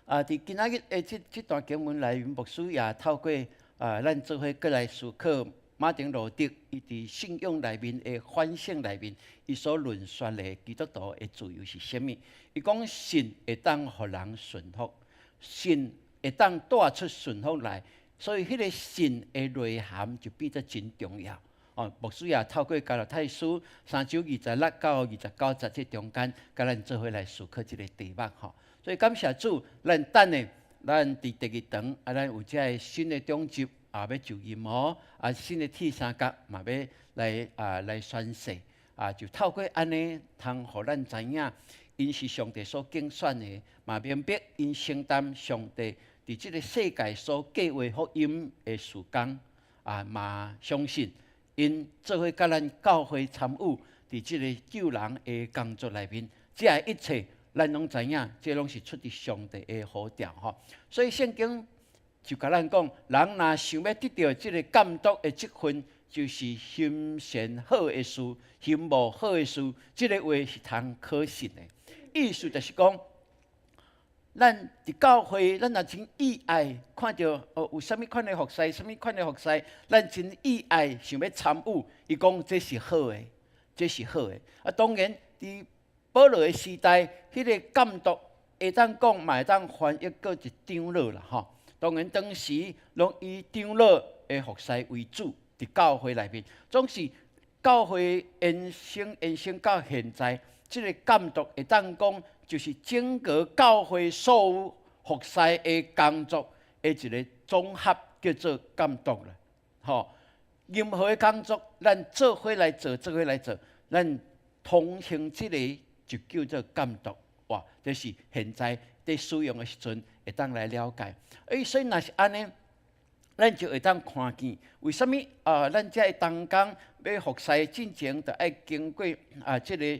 啊，佇今仔日的這段經文內面，牧師也透過啊，咱做伙過來思考馬丁路德伊佇信仰內面的反省內面，伊所論述的基督徒的自由是啥物？伊講信會當予人順服，信會當帶出順服來，所以彼個信的內涵就變得真重要。哦，牧師也透過加拉太書三章26到29節這中間，共咱做伙來思考這個題目吼。所以感謝主，咱等下，咱佇第二堂啊，咱有這个新的長執啊，欲就任哦，啊，新的鐵三角嘛欲來啊來宣誓啊，就透過按呢，通予咱知影，𪜶是上帝所揀選的，嘛明白𪜶承擔上帝佇這个世界所計劃福音的事工啊，嘛相信𪜶做伙佮咱教會參與佇這个救人的工作內面，這个一切咱攏知影，這攏是出自上帝的呼召吼。所以聖經就共咱講，人若想欲得著這个監督的職分，就是行善好的事，行無好的事，這个話是通可信的。意思就是講，咱佇教會，咱若真意愛看著哦，有啥物款的服侍，啥物款的服侍，咱真意愛想欲參與。伊講這是好的，這是好的。啊，當然佇保羅的時代，彼個監督會當講，嘛會當翻譯做一長老啦，吼。當然當時攏以長老的服侍為主，佇教會內面，總是教會延伸延伸到現在，這个監督會當講，就是整個教會所有服侍的工作的一个總合，叫做監督啦。吼，任何的工作，咱做伙來做，做伙來做，咱通行這个就叫做監督。哇，這是現在佇使用的時陣會當來了解。欸，所以若是按呢，咱就會當看見為啥物啊？咱這个同工欲服侍進前，就愛經過啊這个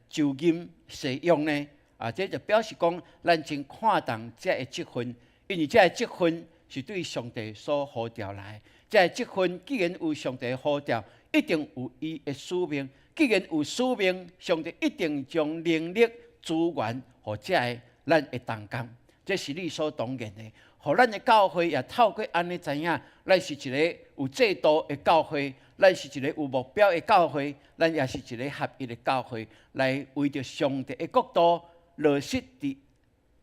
就任誓約呢？啊，這就表示講，咱真看重這个職分，因為這个職分是對上帝所呼召來。這个職分既然有上帝呼召，一定有伊的使命。既然有使命，上帝一定將能力資源予這个咱的同工，這是理所當然的。予咱的教會也透過按呢知影，咱是一个有制度的教會，咱是一个有目標的教會，咱也是一个合一的教會，來為著上帝的國度落實佇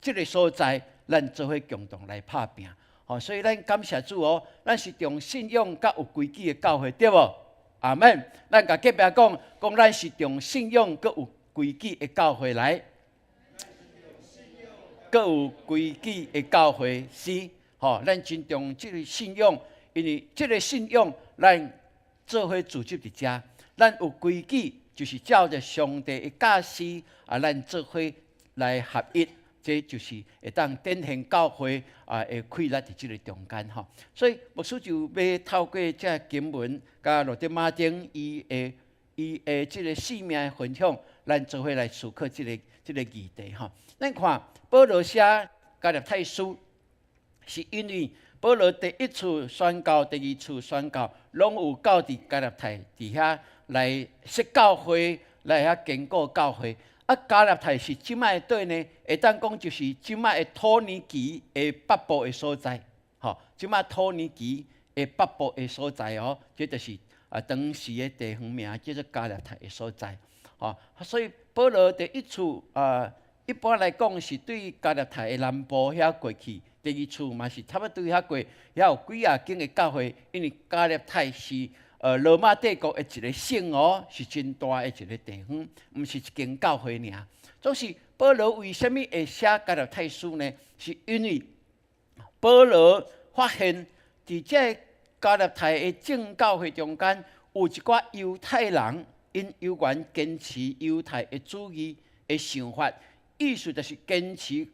這个所在，咱做伙共同來拍拚。吼，所以咱感謝主哦，咱是重信仰佮有規矩的教會，對無？阿們。咱共隔壁講，講咱是重信仰閣有規矩的教會來，閣有規矩的教會是，吼，咱真重這个信仰，因為這个信仰，咱做伙組織佇遮，咱有規矩，就是照著上帝的教示啊，咱做伙來合一，這就是會當展現教會啊的氣力佇這个中間吼。所以牧師就欲透過這經文，佮路德馬丁伊的這个生命的分享，咱做伙來思考這个議題吼。咱看保羅寫加拉太書，是因為保羅第一次宣教、第二次宣教，攏有到佇加拉太佇遐來設教會，來遐堅固教會。啊，加拉太是這擺佗呢？會當講就是這擺的土耳其的北部的所在，吼，這擺土耳其的北部的所在哦，這就是啊當時的地方名叫做加拉太的所在，吼。所以保羅第一次啊，一般來講是對加拉太的南部遐過去，第二次嘛是差不多遐過，遐有幾仔間的教會，因為加拉太是羅馬帝國的一个省哦，是真大的一个地方，毋是一間教會爾。總是保羅為啥物會寫加拉太書呢？是因為保羅發現，佇這个加拉太的眾教會中間，有一寡猶太人，𪜶猶原堅持猶太的主義的想法，意思就是堅持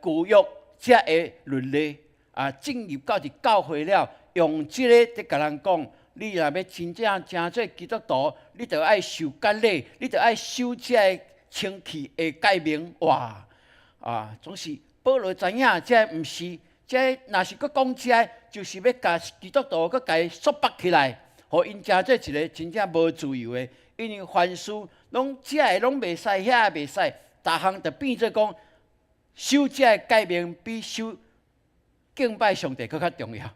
舊約這个律例啊，進入到佇教會了，用這个佇共人講。你若欲真正成做基督徒，你著愛受割禮，你著愛守這个清氣的誡命。哇！啊，總是保羅知影，這毋是，這若是閣講這个，就是欲共基督徒閣共伊束縛起來，予𪜶成做一个真正無自由的。因為凡事攏這个攏袂使，遐个袂使，逐項就變做講守這个誡命比守敬拜上帝閣較重要。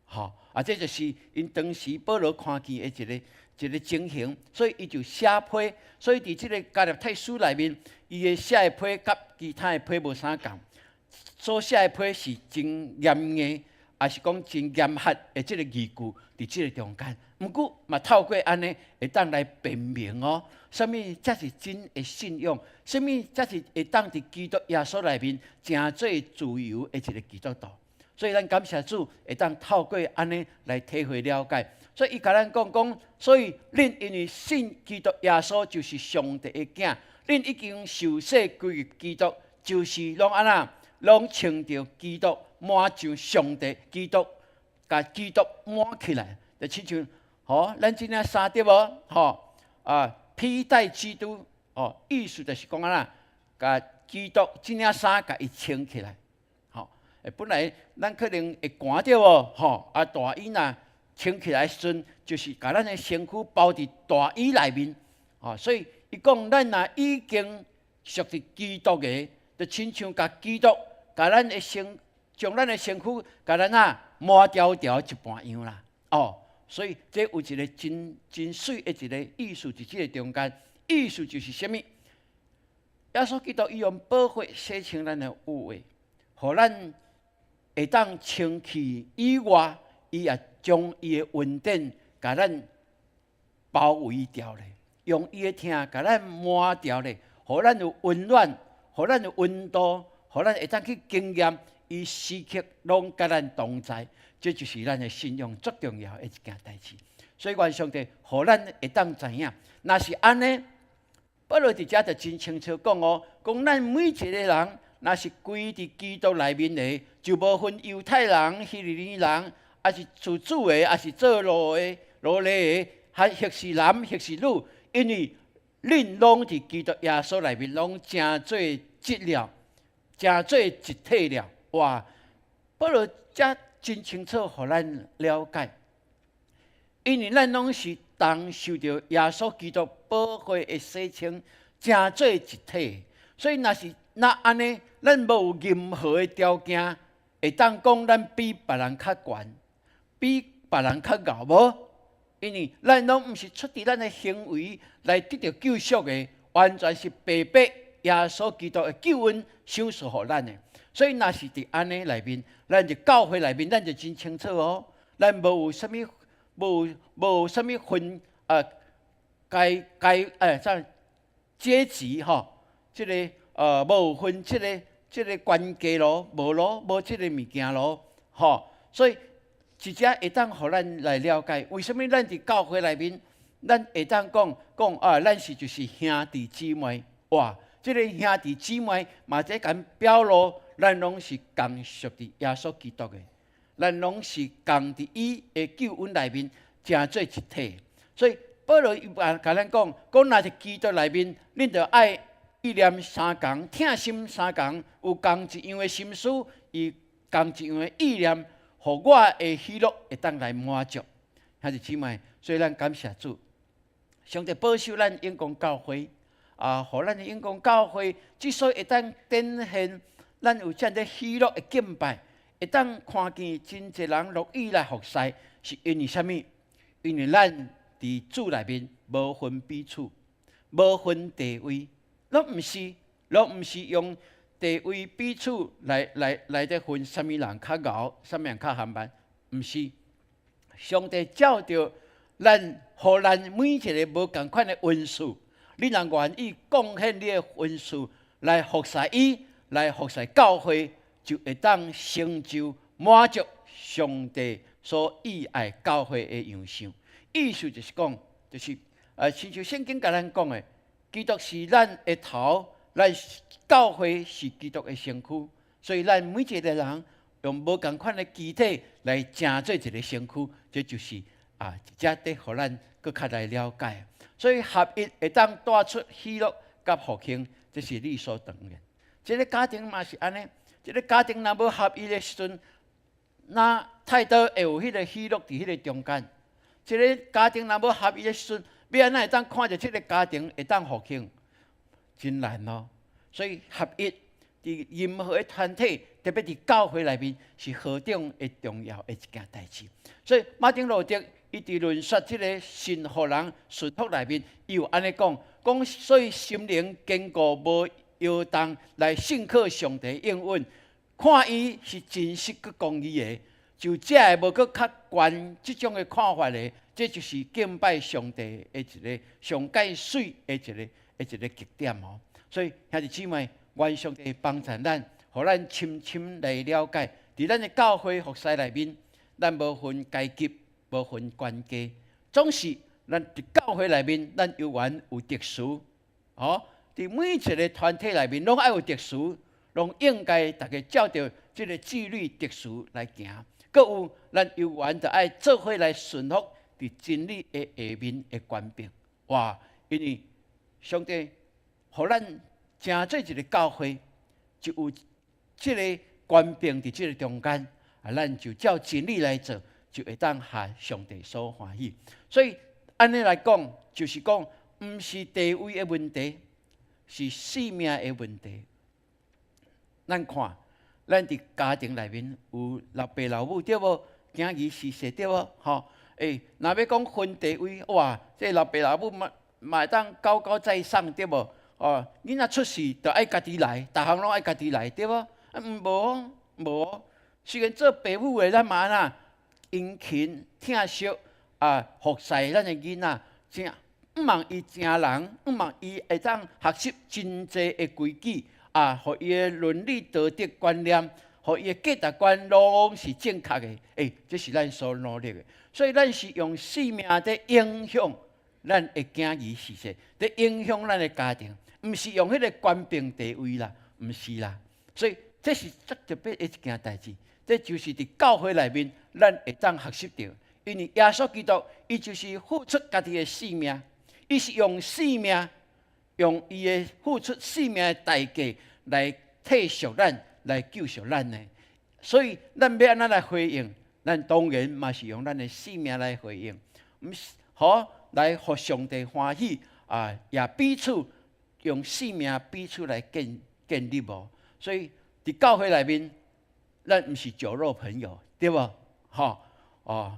吼，啊，這就是𪜶當時保羅看見的一个一个情形，所以伊就寫批。所以佇這个加拉太書內面，伊的寫的批佮其他的批無啥仝，所寫的批是真嚴硬，也是講真嚴厲的這个語句佇這个中間。毋過嘛透過按呢，會當來辨明哦，啥物才是真的信仰，啥物才是會當佇基督耶穌內面成做自由的一个基督徒。所以咱感謝主，會當透過按呢來體會了解。所以伊共咱講講，所以恁因為信基督耶穌就是上帝的囝，恁已經受洗歸入基督，就是攏按怎，攏穿著基督，滿上上帝基督，共基督滿起來，就親像吼，咱這領衫對無？吼啊，披戴基督，哦，意思就是講按怎，共基督這領衫共伊穿起來。吼，本來咱可能會寒對無？吼，啊大衣若穿起來時陣，就是共咱的身軀包佇大衣內面，吼，所以伊講咱若已經屬佇基督的，就親像共基督共咱的身，將咱的身軀共咱啊抹牢牢一般樣啦，哦，所以這有一个真真媠的一个意思，佇這个中間，意思就是啥物？耶穌基督伊用寶血洗清咱的污穢，予咱會當清氣以外，伊也將伊的恩典共咱包圍牢咧，用伊的疼共咱滿牢咧，予咱有溫暖，予咱有溫度，予咱會當去經驗，伊時刻攏佮咱同在，這就是咱的信仰足重要的一件代誌。所以願上帝予咱會當知影，若是按呢，保羅佇遮就真清楚講哦，講咱每一個人，若是歸佇基督內面的，就無分猶太人、希利尼人，抑是事主的，抑是做奴的、奴隸的，還或是男，或是女，因為恁攏佇基督耶穌內面，攏成做一了，成做一體了。哇！保羅遮真清楚，予咱了解，因為咱攏是同受著耶穌基督寶血的洗清，成做一體。所以，若是若按呢，咱無任何的條件會當講咱比別人較懸，比別人較𠢕無？因為咱攏毋是出佇咱的行為來得著救贖的，完全是白白耶穌基督的救恩賞賜予咱的。所以，若是佇按呢內面，咱佇教會內面，咱就真清楚哦。咱無有啥物，無啥物分啊，階階欸，啥階級吼，這个無分這个這个懸低咯，無咯，無這个物件咯，吼。所以，這遮會當予咱來了解，為啥物咱佇教會內面，咱會當講講啊，咱是就是兄弟姊妹，哇！這个兄弟姊妹嘛，這共表露，咱攏是仝屬佇耶穌基督的，咱攏是仝佇伊的救恩內面成做一體。所以保羅伊嘛共咱講，講若佇基督內面，恁著愛意念相仝，疼心相仝，有仝一樣的心思，伊仝一樣的意念，予我的喜樂會當來滿足。兄弟姊妹，所以咱感謝主，上帝保守咱永光教會，啊，予咱的永光教會之所以會當展現咱有遮爾喜樂的敬拜，會當看見真濟人樂意來服侍，是因為啥物？因為咱佇主內面無分彼此，無分地位，攏毋是用地位彼此來咧分啥物人較𠢕，啥物人較含慢，毋是。上帝照著咱，予咱每一个無仝款的恩賜，你若願意貢獻你的恩賜來服侍伊，來服侍教會，就會當成就滿足上帝所意愛教會的樣式。意思就是講，就是親像聖經共咱講的，基督是咱的頭，咱教會是基督的身軀，所以咱每一个人用無仝款的肢體來成做一个身軀，這就是啊，一隻得予咱閣較來了解。所以合一會當帶出喜樂佮復興，這是理所當然。這个家庭嘛是按呢，這个家庭若無合一的時陣，哪太多會有彼个喜樂佇彼个中間。這个家庭若無合一的時陣，欲按怎會當看著這个家庭會當復興？真難哦。所以合一佇任何的團體，特別佇教會內面，是何等的重要的一件代誌。所以馬丁路德伊佇論述這个順服人順服內面，伊有按呢講，講所以心靈堅固無搖動來信靠上帝應允，看伊是真實閣公義的，就這個無閣較懸這種的看法的，這就是敬拜上帝的一个上蓋媠的一个極點哦。所以兄弟姊妹，願上帝幫助咱，予咱深深來了解，佇咱的教會服侍內面，咱無分階級，無分懸低，總是咱佇教會內面，咱猶原有特殊，哦，佇每一个團體內面，攏愛有特殊，攏應該逐家照著這个紀律秩序來行。閣有咱猶原著愛做伙來順服佇真理的下面的權柄。哇！因為上帝予咱成做一个教會，就有這个權柄佇這个中間，啊，咱就照真理來做，就會當予上帝所歡喜。所以按呢來講，就是講，毋是地位的問題，是性命的問題。咱看，咱佇家庭內面有老爸老母對無？囝兒媳婿對無？吼，欸，若欲講分地位，哇，這老爸老母嘛嘛會當高高在上對無？哦，囡仔出世就愛家己來，逐項攏愛家己來對無？啊，毋無無，雖然做爸母的咱嘛按怎殷勤疼惜啊，服侍咱的囡仔，真向望伊成人，向望伊會當學習真濟的規矩啊，予伊的倫理道德觀念，予伊的價值觀攏是正確的。欸，這是咱所努力的。所以咱是用性命佇影響咱的囝兒媳婿，佇影響咱的家庭，毋是用彼个權柄地位啦，毋是啦。所以這是足特別的一件代誌，這就是佇教會內面，咱會當學習著。因為耶穌基督，伊就是付出家己的性命，伊是用性命，用伊的付出性命的代價來替贖咱，來救贖咱的。所以咱欲按怎來回應？咱當然嘛是用咱的性命來回應，毋是好來予上帝歡喜啊！也彼此用性命彼此來建立無。所以佇教會內面，咱毋是酒肉朋友，對無？吼哦，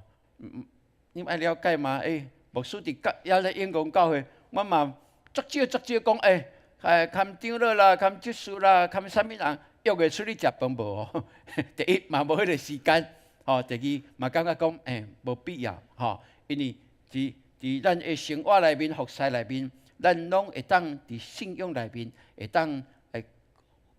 你愛了解嘛？欸，牧師佇教猶咧英國教會，我嘛足少足少講，欸，含長老啦，含執事啦，含啥物人約會出去食飯無？哦，第一嘛無彼个時間，吼，第二嘛感覺講，欸，無必要，吼，因為佇咱的生活內面、服侍內面，咱攏會當佇信仰內面會當會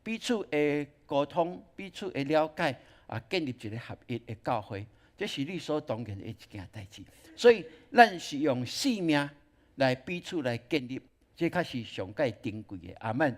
彼此的溝通、彼此的了解，啊，建立一个合一的教會，這是理所當然的一件代誌。所以，咱是用性命來彼此來建立，這較是上蓋珍貴的。阿門。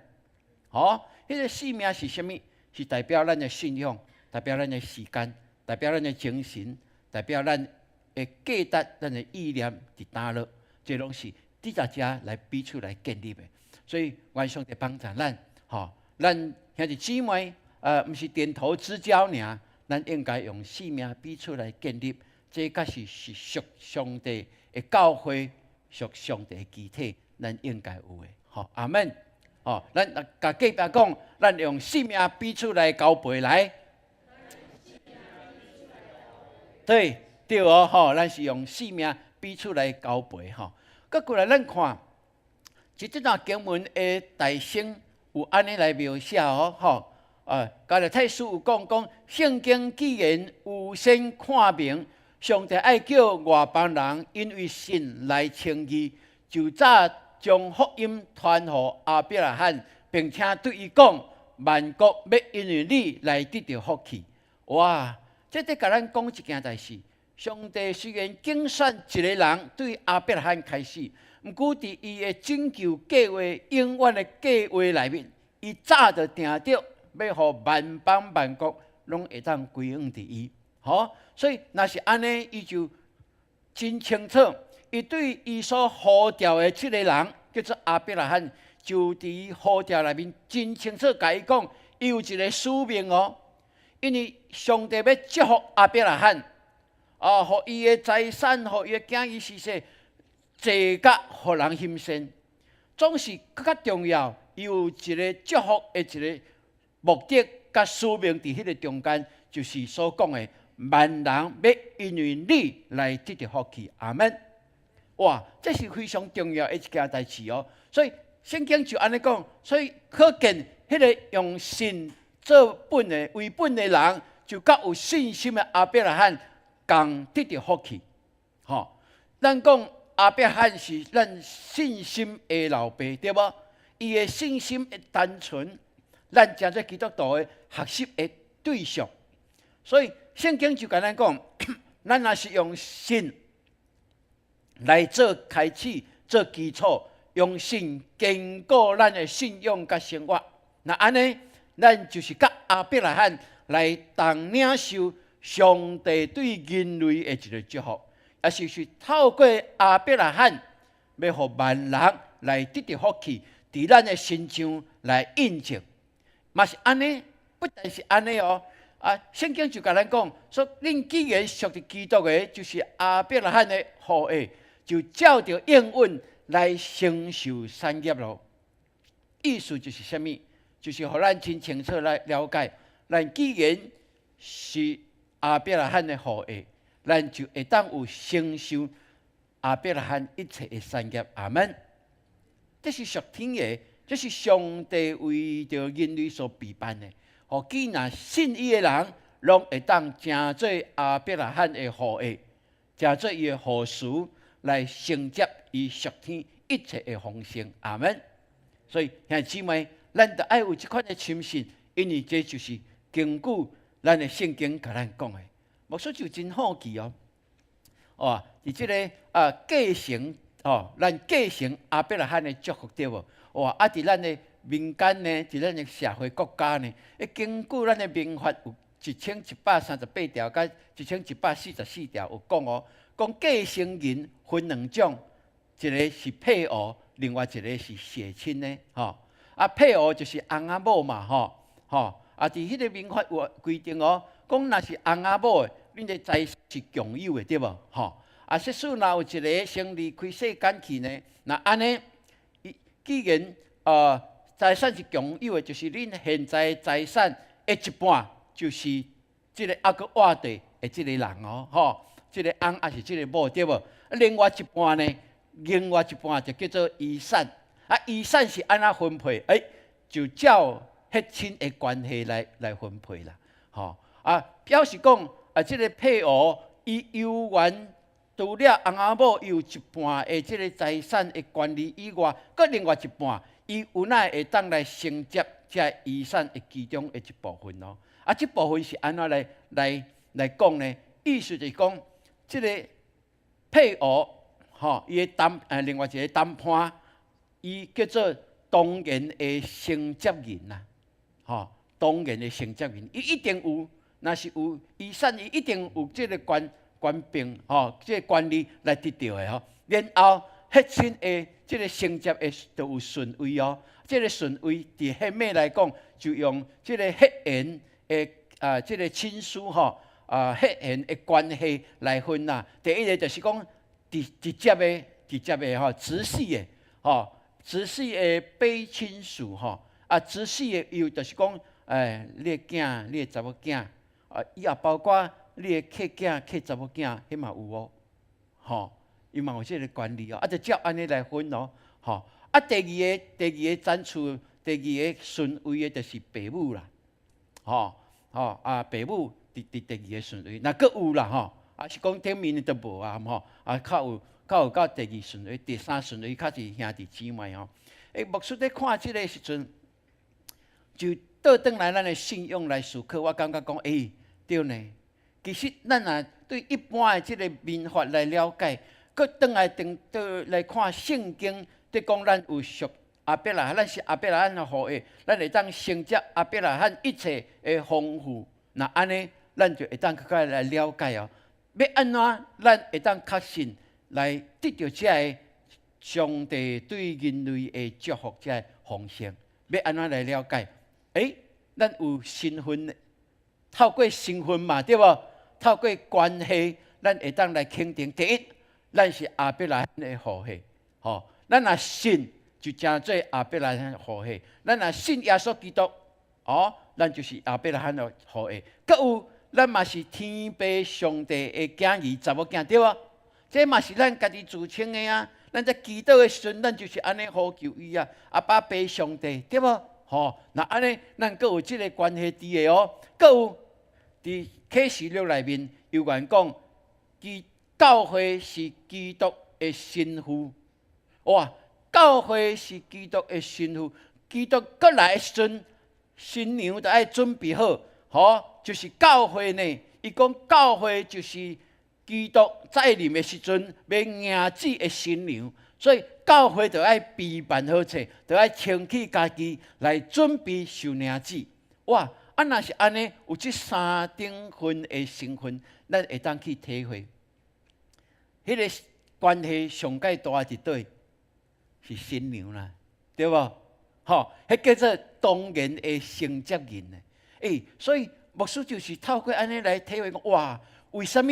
好，彼个性命是啥物？是代表咱的信仰，代表咱的時間，代表咱的精神，代表咱的價值、咱的意念佇佗落，這攏是佇遮來彼此來建立的。所以，願上帝幫助咱，吼，咱兄弟姊妹，毋是點頭之交爾，咱應該用性命彼此來建立，這才是屬上帝的教會，屬上帝的肢體，咱應該有的，吼，阿門。吼，咱共隔壁講，咱用性命彼此來交陪來。對，對哦，吼，咱是用性命彼此來交陪吼。閣過來，咱看，這段經文的大聲有按呢來描寫哦，吼，加拉太書有講講，聖經既然預先看明，上帝愛叫外邦人因為信來稱義，就早將福音傳予亞伯拉罕，並且對伊講，萬國欲因為你來得著福氣。哇！這佇共咱講一件代誌，上帝雖然揀選一个人對亞伯拉罕開始，毋過佇伊的拯救計劃、永遠的計劃內面，伊早就定著欲予萬邦萬國攏會當歸向佇伊。吼，所以若是按呢，伊就真清楚，伊對伊所呼召的這个人叫做亞伯拉罕，就佇呼召內面真清楚共伊講，伊有一个使命哦。因為上帝欲祝福亞伯拉罕，啊，予伊的財產，予伊的囝兒子孫，濟甲予人欣羨，總是閣較重要。伊有一个祝福的一个目的，佮使命佇彼个中間，就是所講的萬人欲因為你來得著福氣。阿門。哇，這是非常重要的一件代誌哦。所以聖經就按呢講，所以可見彼个用信做本的為本的人，就佮有信心的亞伯拉罕仝得著福氣。吼，咱講亞伯拉罕是咱信心的老爸，對無？伊的信心的單純，咱成做基督徒的學習的對象。所以聖經就共咱講，咱若是用信來做開始、做基礎，用信堅固咱的信仰佮生活。若按呢，咱就是佮亞伯拉罕來同領受上帝對人類的一个祝福，也就是透過亞伯拉罕，欲予萬人來得著福氣，佇咱的身上來印證。嘛是按呢，不但是按呢哦，啊，聖經就共咱講，說恁既然屬佇基督的，就是亞伯拉罕的後裔，就照著應允來承受產業囉。意思就是啥物？就是予咱真清楚來了解，咱既然是亞伯拉罕的後裔，咱就會當有承受亞伯拉罕一切的產業。阿門。這是屬天的，這是上帝為著人類所備辦的。予既若信伊的人，攏會當成做亞伯拉罕的後裔，成做伊的後嗣，來承接伊屬天一切的豐盛。阿門。所以兄弟姊妹，咱著愛有這款的深信，因為這就是根據咱的聖經共咱講的。牧師就真好奇哦，哦，佇這个啊繼承哦，咱繼承亞伯拉罕的祝福對無？哇！啊，佇咱的民間呢，佇咱的社會國家呢，根據咱的民法有1138條佮1144條有講哦，講繼承人分兩種，一个是配偶，另外一个是血親的吼。啊，配偶就是翁仔某嘛，吼吼。啊，佇彼个民法有規定哦，講若是翁仔某的，恁的財產是共有的，對無？吼。啊，設使若有一个先離開世間去呢，若按呢，伊既然財產是共有的，就是恁現在財產的一半，就是這个猶閣活著的這个人哦，吼，這个翁抑是這个某對無？另外一半呢，另外一半就叫做遺產。啊，遺產是按怎分配？欸，就照血親的關係來分配啦，吼。啊，表示講啊，這个配偶伊猶原除了翁仔某有一半的這个財產的權利以外，閣另外一半，伊有哪會當來承接這遺產的其中的一部分哦。啊，這部分是按怎來講呢？意思就是講，這个配偶吼，伊的擔另外一个擔伴，伊叫做當然的承接人啦，吼，當然的承接人，伊一定有，若是有遺產，伊一定有這个權柄吼，這个權利來得著的吼。然後血親的這个承接的就有順位哦，這个順位佇彼面來講，就用這个血緣的啊，這个親屬吼啊血緣的關係來分啦。第一个就是講直接的吼，直系的吼，直系的卑親屬吼，啊，直系的又就是講，哎，你的囝，你的查某囝，啊，伊也包括你的契囝、契查某囝，彼嘛有哦，吼，伊嘛有這个權利哦，啊，就照按呢來分哦，吼，啊，第二个層次，第二个順位的，就是爸母啦，吼吼啊，爸母佇第二个順位，若閣有啦吼，啊是講頂面的都無啊，吼，啊較有到第二順位，第三順位較是兄弟姊妹吼。欸，牧師咧看這个時陣，就倒轉來咱的信仰來思考，我感覺講，欸，對呢。其實咱若對一般的這个民法來了解，閣轉來轉倒來看聖經，佇講咱有屬亞伯拉罕，咱是亞伯拉罕的後裔，咱會當承接亞伯拉罕一切的豐富。若按呢，咱就會當閣較來了解哦。欲按怎咱會當確信來得著這个上帝對人類的祝福，這个豐盛？欲按怎來了解？欸，咱有身份，透過身份嘛，對無？透過關係，咱會當來肯定。第一，咱是亞伯拉罕的後裔，吼，咱若信就成做亞伯拉罕的後裔。咱若信耶穌基督，哦，咱就是亞伯拉罕的後裔。閣有，咱嘛是天父上帝的囝兒、查某囝，對無？這嘛是咱家己自稱的啊。咱在祈禱的時陣，咱就是按呢呼求伊啊，阿爸父上帝，對無？吼，若按呢，咱閣有這个關係佇的哦。閣有佇啟示錄內面，猶原講，基教會是基督的新婦。哇！教會是基督的新婦，基督閣來的時陣，新娘就愛準備好，吼，就是教會呢。伊講教會就是基督再臨的時陣，欲迎子的新娘，所以教會就愛備辦好勢，就愛清氣家己來準備受領子。哇！啊，若是按呢，有這三等份的身份，咱會當去體會，彼个關係上蓋大佇佗？是新娘啦，對無？吼，彼叫做當然的承接人呢。欸，所以牧師就是透過按呢來體會講，哇，為啥物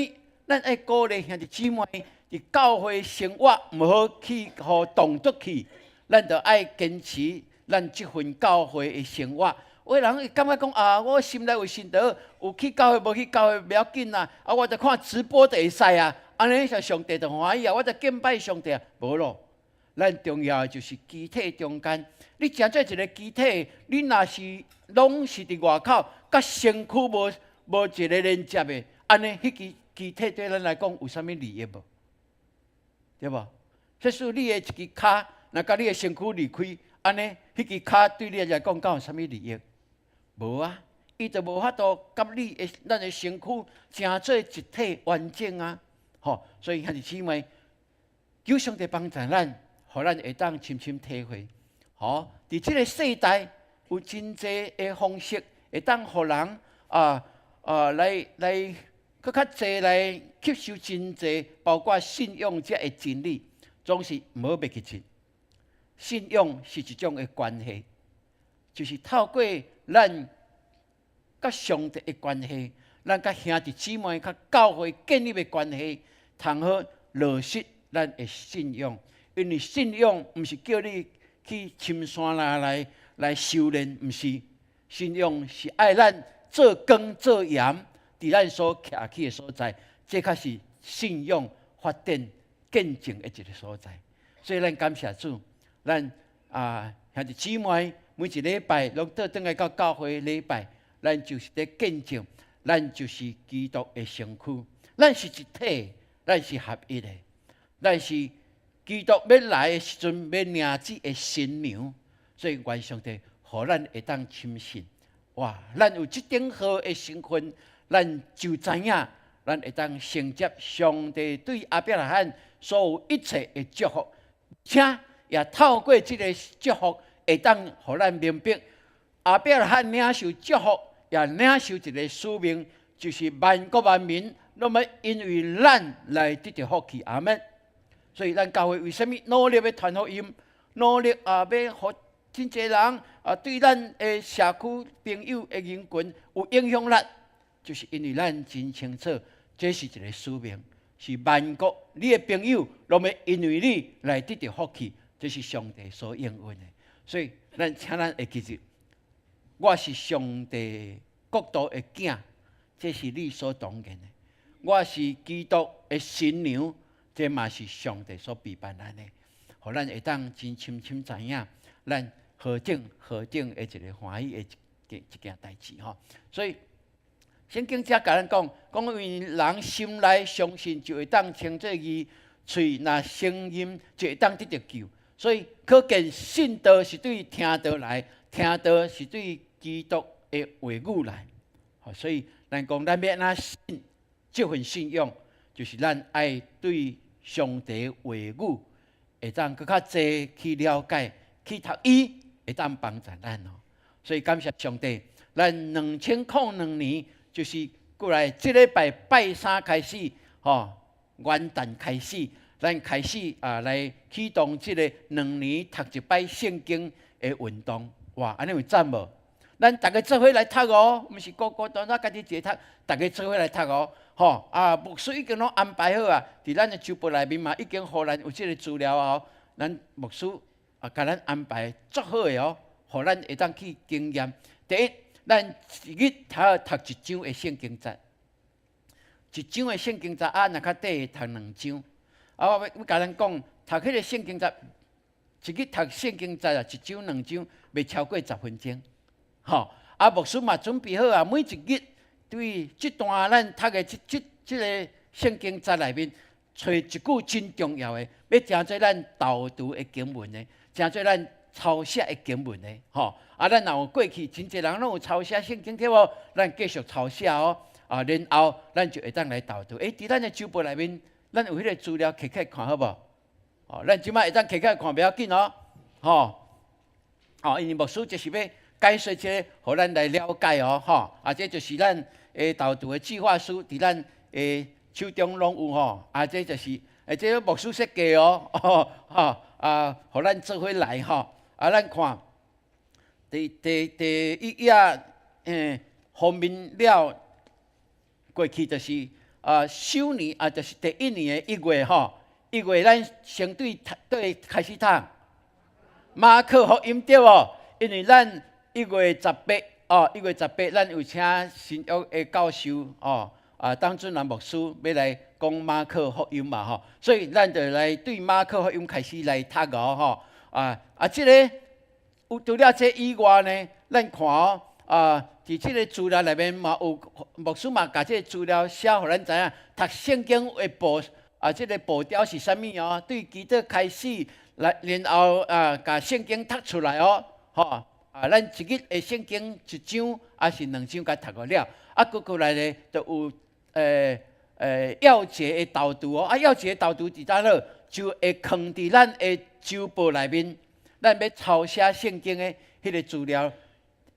咱愛鼓勵兄弟姊妹佇教會生活毋好去予動作去，咱著愛堅持咱這份教會的生活。有的人會感覺講啊，我心內有信徒，有去教會無去教會袂要緊啦，啊，我就看直播就會使啊，按呢就上帝就歡喜啊，我就敬拜上帝啊，無咯。咱重要的就是肢體中間，你成做一個肢體，你若是攏是佇外口，佮身軀無一个連接的，按呢，彼支肢體對咱來講有啥物利益無？對無？假使你的一支跤，若佮你的身軀離開，按呢，彼支跤對你來講敢有啥物利益？無啊，伊就無法度佮你的咱的身軀成做一體完整啊！吼，所以兄弟姊妹，求上帝幫助咱，予咱會當深深體會，吼，佇這个世代有真濟的方式，會當予人來閣較濟來吸收真濟，包括信仰這个真理，總是毋好袂記得。信仰是一種的關係，就是透過咱佮上帝的關係，咱佮兄弟姊妹、佮教會建立的關係，通好落實咱的信仰。因為信仰毋是叫你去深山內來修煉，毋是。信仰是愛咱做光做鹽，佇咱所徛起的所在，這才是信仰發展見證的一个所在。所以咱感謝主，咱兄弟姊妹每一禮拜攏倒轉來到教會禮拜，咱就是佇見證，咱就是基督的身軀，咱是一體，咱是合一的，咱是基督欲來的時陣，欲領子的新娘，所以願上帝予咱會當深信，哇！咱有這等好的身份，咱就知影，咱會當承接上帝對亞伯拉罕所有一切的祝福，且也透過這个祝福，會當予咱明白，亞伯拉罕領受祝福，也領受一个使命，就是萬國萬民攏欲因為咱來得著福氣。阿門。所以咱教會為啥物努力欲傳福音，努力欲予真濟人對咱的社區朋友的人群有影響力，就是因為咱真清楚，這是一个使命，是萬國你的朋友攏欲因為你來得著福氣，這是上帝所應允的。所以咱請咱會記住，我是上帝國度的囝，這是理所當然的。我是基督的新娘。這嘛是上帝所備辦咱的，予咱會當真深深知影，咱何等何等的一个歡喜的一件代誌吼。所以聖經遮共咱講，講因為人心內相信，就會當稱做義；喙若承認，就會當得著救。所以可見信道是對聽道來，聽道是對基督的話語來。所以咱講咱欲按怎信這份信仰，就是咱愛對上帝話語會當閣較濟去了解，去讀伊，會當幫助咱哦。所以感謝上帝，咱2002年就是過來這禮拜拜三開始，吼，元旦開始，咱開始啊來啟動這个兩年讀一擺聖經的運動。哇，按呢有讚無？咱逐家做伙來讀哦，毋是孤孤單單家己一个讀，逐家做伙來讀哦。吼啊，牧師已經攏安排好啊，佇咱的週報內面嘛已經予咱有這个資料啊。咱牧師啊，共咱安排足好的哦，予咱會當去經驗。第一，咱一日讀讀一章的聖經節，一章的聖經節啊，若較短讀兩章。啊，我欲欲共咱講，讀彼个聖經節，一日讀聖經節啊，一章兩章，袂超過10分鐘。吼，啊，牧師嘛準備好啊，每一日對這段咱讀的這這這个聖經節內面，揣一句真重要的，欲成做咱導讀的經文的，成做咱抄寫的經文的，吼。啊，咱若有過去真濟人攏有抄寫聖經對無？咱繼續抄寫哦。啊，然後咱就會當來導讀。欸，佇咱的週報內面，咱有彼个資料摕起來看好無？哦，咱這擺會當摕起來看，袂要緊哦。吼，哦，因為牧師就是欲解說這个，予咱來了解哦，吼。啊，這就是咱的導讀的計劃書，佇咱的手中攏有吼。啊，這就是，欸，這个牧師設計哦，吼，啊，予咱做伙來吼。啊，咱看第第第一頁，封面了過去就是啊，首年啊，就是第一年的1月吼，一月咱先對讀對開始讀馬可福音對無？因為咱一月十八哦，一月十八咱有請新約的教授哦，啊，當主任牧師欲來講馬可福音嘛吼，所以咱就來對馬可福音開始來讀哦吼，啊啊，這个有除了這以外呢，咱看哦，啊，佇這个資料內面嘛有牧師嘛共這个資料寫，予咱知影讀聖經的步啊，這个步調是啥物哦？對祈禱開始來，然後啊，共聖經讀出來哦，吼啊，咱一日的聖經一章抑是兩章，共讀過了，啊，閣過來咧，就有鑰節的導讀哦，啊，鑰節的導讀佇佗落就會囥佇咱的週報內面，咱欲抄寫聖經的彼个資料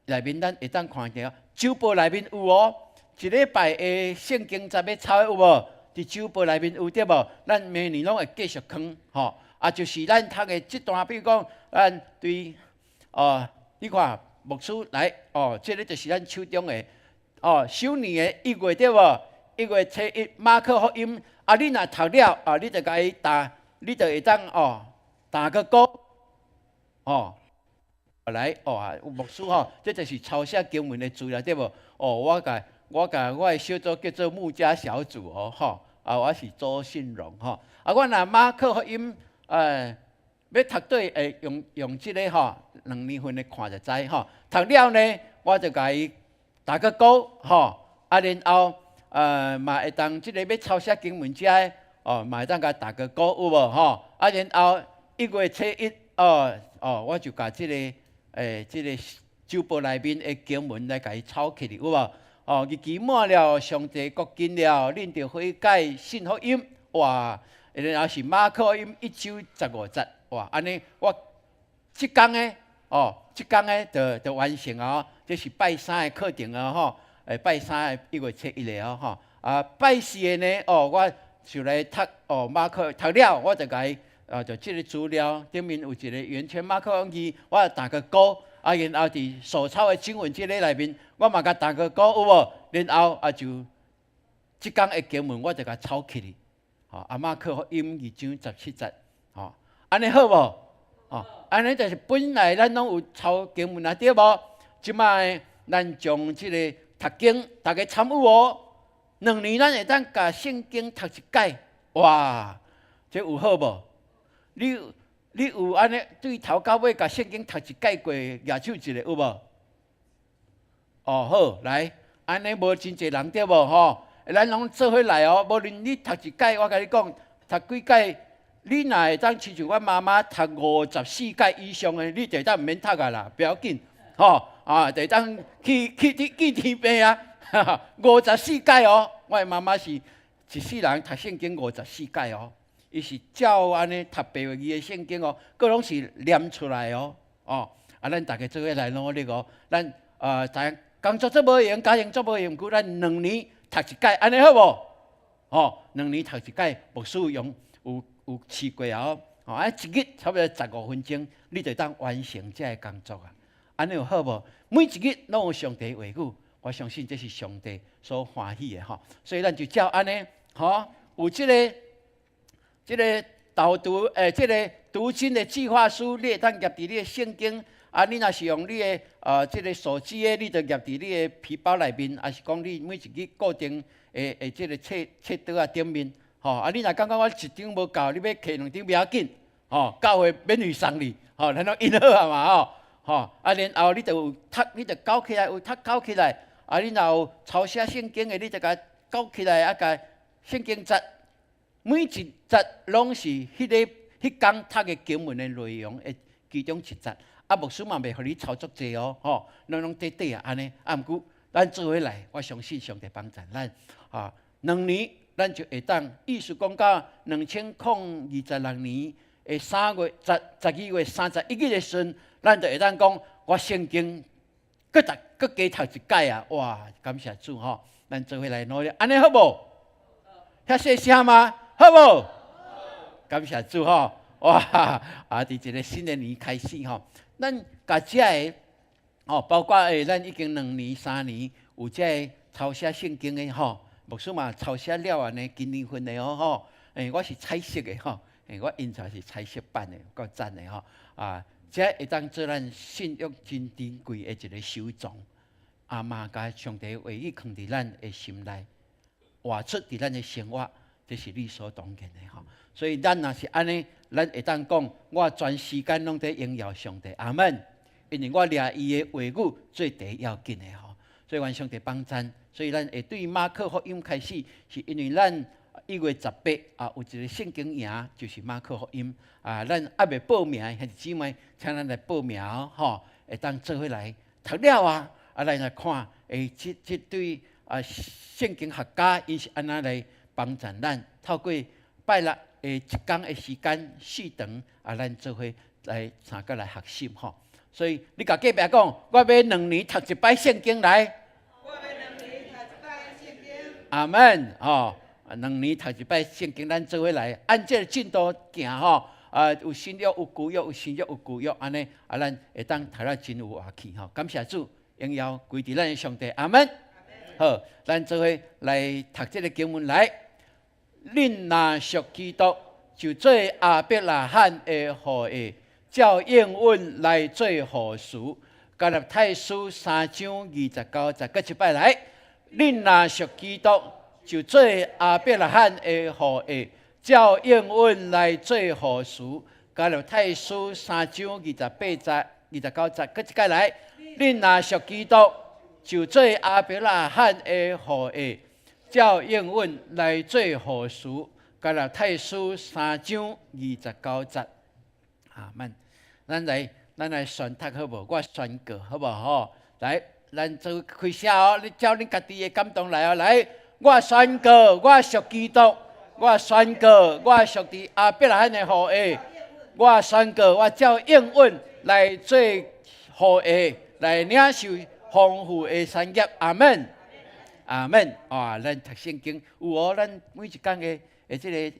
內面，咱會當看著。週報內面有哦，一禮拜的聖經節欲抄的有無？佇週報內面有對無？咱明年攏會繼續囥吼。啊，就是咱讀的這段，比如講，咱對哦，你看牧師來哦，這个就是咱手中的哦，首年的一月對無？1月初1，馬可福音啊，你若讀了啊，你就共伊打，你就會當哦打個勾哦。來哦，牧師吼，這就是抄寫經文的資料對無？哦，我共我共我的小組叫做牧家小組哦，吼啊，我是周信榮吼。啊，我若馬可福音，欲讀對會用用這个吼，兩年份的看就知吼。讀了呢，我就共伊打個勾吼，啊，然後嘛會當這个欲抄寫經文遮的哦，嘛會當共打個勾有無吼？啊，然後一月初一哦哦，我就共這个這个週報內面的經文來共伊抄起來有無？哦，日期滿了，上帝國近了，恁著悔改信福音，哇！然後是馬可福音1章15節，哇！按呢我這工的哦，這工的就就完成啊！這是拜三的課程啊吼，拜三的一月初一的哦吼，啊拜四的呢哦，我就來讀哦馬可讀了，我就共伊啊就這个資料頂面有一个圓圈馬可福音，我打個勾，啊然後佇手抄的經文這个內面，我嘛共打個勾有無？然後啊就這工的經文我就共抄起來。吼，啊，馬可福音2章17節，吼，按呢好無？哦，按呢就是本來咱攏有抄經文啊，對無？這擺咱將這个讀經，逐家參與哦。兩年咱會當共聖經讀一擺，哇，這有好無？你你有按呢對頭到尾共聖經讀一擺過，舉手一下有無？哦，好，來，按呢無真濟人對無？吼。咱攏做伙來哦，無論你讀一擺，我共你講，讀幾擺，你若會當親像阮媽媽讀54擺以上的，你就會當毋免讀啊啦，不要緊，吼啊，就會當去去去見天父啊，五十四擺哦，我的媽媽是一世人讀聖經五十四擺哦，伊是照按呢讀白話字的聖經哦，閣攏是念出來哦，哦，啊，咱逐家做伙來努力哦，咱啊，知影工作做無閒，家庭做無閒，毋過咱兩年讀一擺，按呢好無？吼，2年讀一擺，牧師用有試過啊，吼，啊，一日差不多15分鐘，你就當完成這个工作啊。按呢有好無？每一日攏有上帝話語，我相信這是上帝所歡喜的吼。所以咱就照按呢，吼，有這個導讀這個讀經的計劃書，你會當挾佇你的聖經。啊，你若是用你的這個手機的，你就挾佇你的皮包內面，抑是講你每一日固定的這個冊桌仔頂面，吼。啊，你若感覺我一張無夠，你欲摕兩張袂要緊，吼，教會免費送你，吼，咱攏印好啊嘛，吼，吼。啊，然後你就有讀，你就勾起來，有讀勾起來。啊，你若有抄寫聖經的，你就共勾起來，啊，共聖經節，每一節攏是彼工讀的經文的內容的其中一節。啊，牧師嘛袂予你抄足濟哦，吼，攏短短啊按呢。啊，毋過咱做伙來，我相信上帝幫助咱。啊，2年咱就會當，意思講到2026年的3月12月31日的時陣，咱就會當講，我聖經閣讀閣加讀一擺啊！哇，感謝主吼，咱做伙來努力，按呢好無？遐細聲嗎？好無？感謝主吼！哇！啊，佇一个新的年開始吼，咱共遮个吼，包括咱已經2年、3年有這个抄寫聖經的吼，牧師嘛抄寫了按呢，今年份的哦吼，我是彩色的吼，我印出來是彩色版的，夠讚的吼，啊，這會當做咱信仰真珍貴的一個收藏，啊嘛，共上帝話語藏佇咱的心內，活出佇咱的生活，這是理所當然的吼。所以咱若是按呢，咱會當講，我全時間攏佇榮耀上帝，阿門。因為我掠伊的話語做第一要緊的吼，所以願上帝幫贊。所以咱會對馬可福音開始，是因為咱1月18啊有一個聖經營，就是馬可福音啊。咱猶未報名的兄弟姊妹，請咱來報名哦，吼，會當做伙來讀了啊，啊，咱來看，這對啊聖經學家𪜶是按怎來幫助咱，透過拜六的一工的時間四堂啊，咱做伙來參加來學習吼。所以你共隔壁講，我欲2年讀一擺聖經來。我欲2年讀一擺聖經。阿門吼，2年讀一擺聖經，咱做伙來按這個進度行吼。啊，有新約有舊約，有新約有舊約，按呢啊，咱會當讀了真有活氣吼。感謝主，榮耀歸佇咱的上帝，阿門。好，咱做伙來讀這個經文來。恁若屬基督，就做亞伯拉罕的後裔，照應允來做後嗣。加拉太書3章29節，閣一擺來。恁若屬基督，就做亞伯拉罕的後裔，照應允來做後嗣。加拉太書3章28節、29節，閣一擺來。恁若屬基督，就做亞伯拉罕的後裔，照應允來做後嗣。加拉太書3章29節。阿門。咱來宣讀好無？我宣告好無吼？來，咱做開聲哦！你照恁家己的感動來哦！來，我宣告，我屬基督，我宣告，我屬佇亞伯拉罕的後裔。我宣告，我照應允來做後裔，來領受豐富的產業。阿門，阿門。啊，咱讀聖經有哦，咱每一工的這个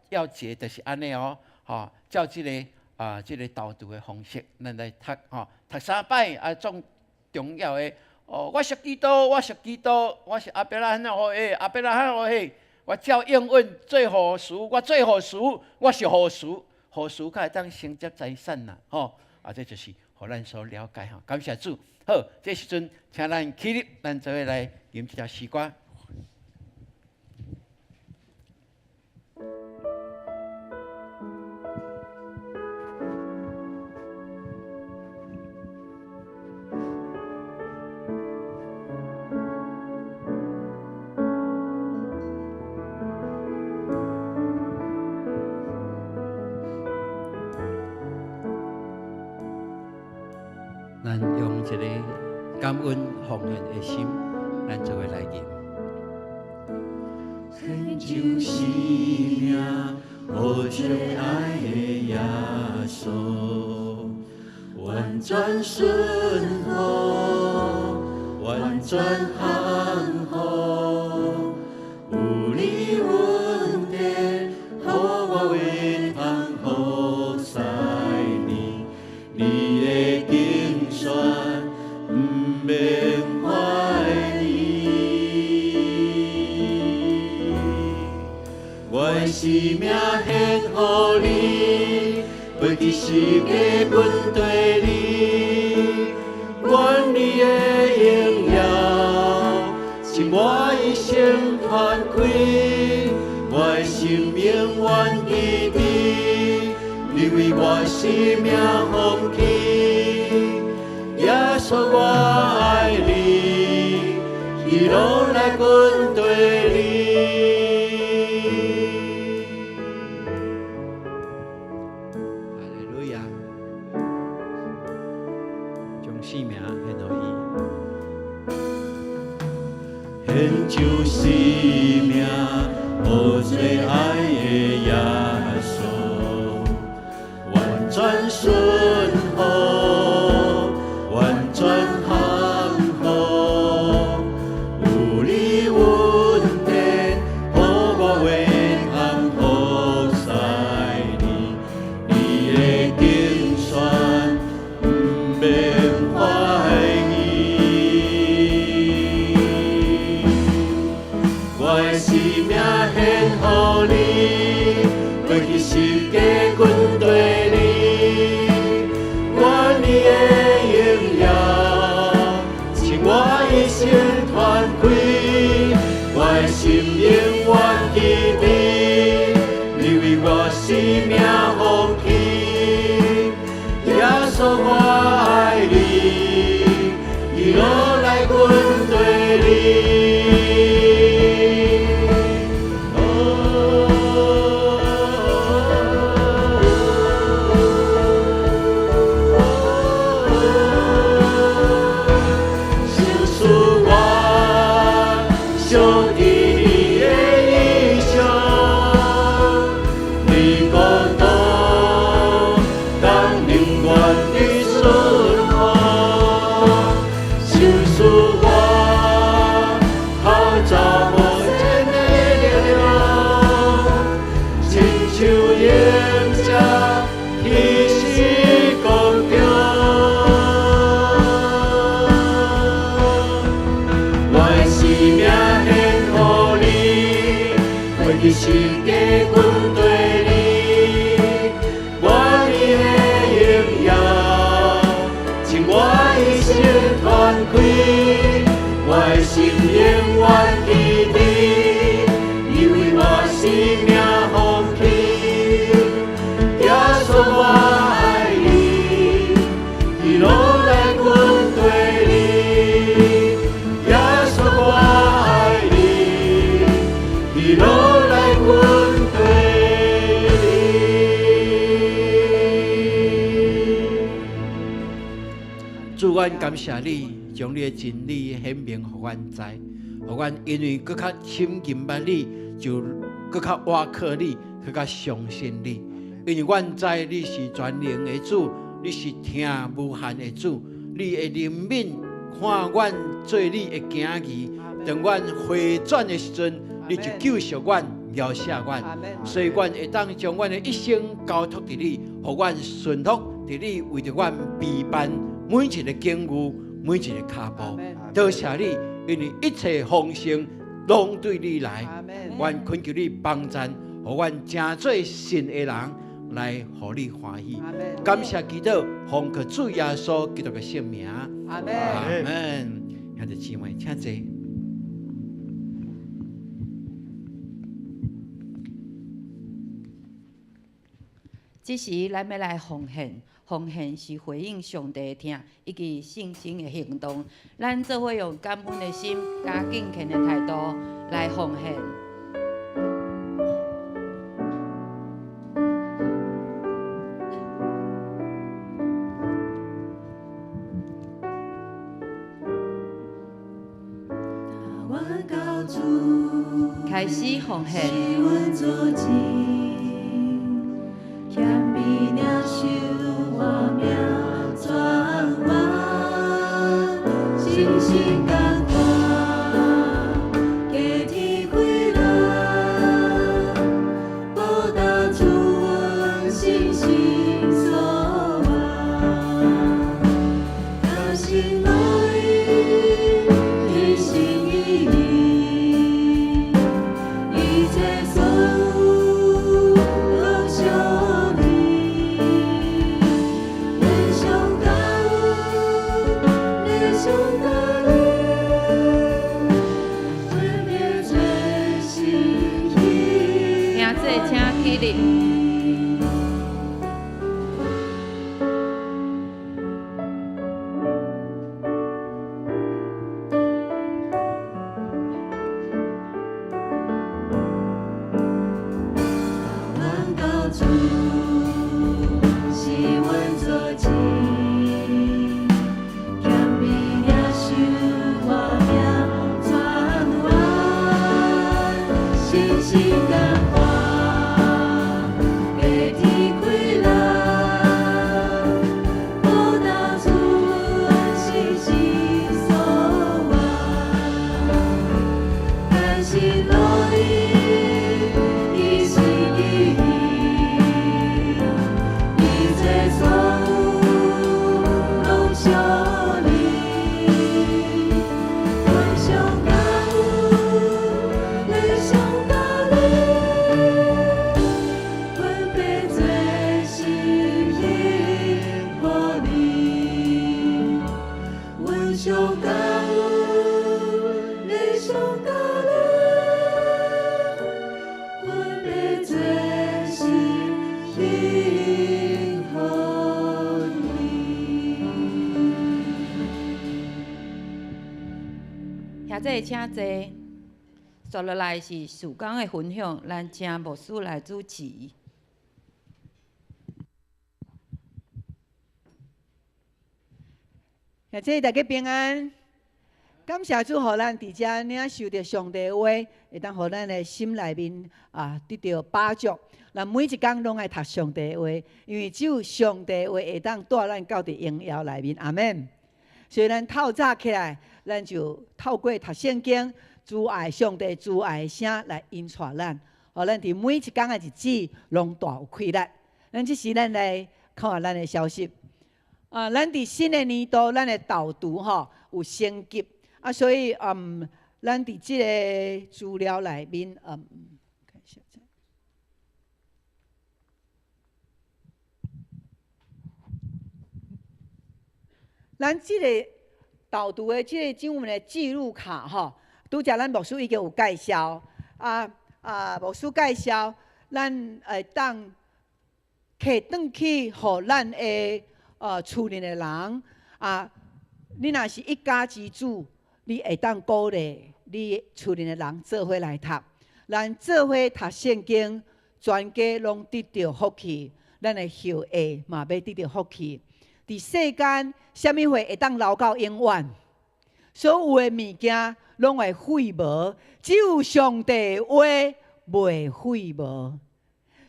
要節就是按呢哦，吼，照這个啊，這个導讀的方式，咱來讀吼，讀三擺啊，總重要的哦。我屬基督，我屬基督，我是亞伯拉罕的後裔，亞伯拉罕後裔，我照應允做後嗣，我做後嗣，我是後嗣，後嗣較會當承接財產啦，吼，啊，這就是予咱所了解吼。感謝主，好，這時陣請咱起立，咱做伙來吟這條詩歌。咱用一個感恩奉獻的心，咱做伙來吟。獻上生命，予最愛的耶穌，完全順服，完全降服，有你有我的生命獻予你，背起十架跟隨你，願你的榮耀將我一生傳開，我的心永遠記得，你為我生命放棄，耶穌我愛你，一路來跟隨你。哈利路亞，將生命獻予伊。獻上生命，予最愛的耶穌，完全順服，完全降服，有你恩典，予我袂通服侍你，你的敬選毋免懷疑。我的生命獻予你，背起十架跟隨你，願你的榮耀將我一生傳開，我的心永遠記得，你為我生命放棄，耶穌我愛你，一路來跟隨你。想思我上帝你的異象，你國度當永遠的順服。想思我號召無盡的力量，親像鷹翔起時光中。我的生命獻予你，背起十架跟隨你，願你的榮耀將我一生傳開，我的心永遠記得，你為我生命放棄，耶穌我愛你，一路來跟隨你，耶穌我愛你，一路來跟隨你。主，阮感謝你，將你的真理顯明予阮知，予阮因為閣較親近捌你，就閣較倚靠你，閣較相信你。因為阮知你是全能的主，你是疼無限的主，你會憐憫看阮做你的囝兒，當阮回轉的時陣，你就救贖阮、饒赦阮。所以，阮會當將阮的一生交託佇你，予阮順服佇你為著阮備辦每一个境遇、每一个跤步。多謝你，因為一切豐盛攏對你來。阮懇求你幫贊，予阮成做信的人來予你歡喜。感謝基督，奉靠主耶穌基督的聖名。阿門。阿門。兄弟姊妹，請坐。這時，咱欲來奉獻，奉獻是回應上帝的疼以及信心的行動。咱做伙用感恩的心，佮敬虔的態度來奉獻。開始奉獻。謙卑領受活命轉彎，信心同款，加添氣力，報答主阮信心所望，同心努力，一心一意，一切所有。請起立。兄弟，請坐。接落來是事工的分享，咱請牧師來主持。兄弟，大家平安。感謝主，予咱佇遮領受著上帝話，會當予咱的心內面啊得著飽足。咱每一工攏愛讀上帝話，因為只有上帝話會當帶咱到佇榮耀內面。阿們。所以咱透早起來，咱就透過讀聖經，慈愛上帝慈愛的聲來引帶咱，予咱佇每一工的日子攏大有氣力。咱這時咱來看咱的消息。啊，咱佇新的年度，咱的導讀吼有升級。啊，所以咱佇這个資料內面，看一下咱這个導讀的這个經文的記錄卡吼，拄才咱牧師已經有介紹，牧師介紹，咱會當摕轉去予咱的厝內的人啊，你若是一家之主，你會當鼓勵你厝內的人做伙來讀，咱做伙讀聖經，全家攏得著福氣，咱的後裔嘛欲得著福氣。佇世間，啥物貨會當留到永遠？所有的物件攏會廢無，只有上帝話袂廢無。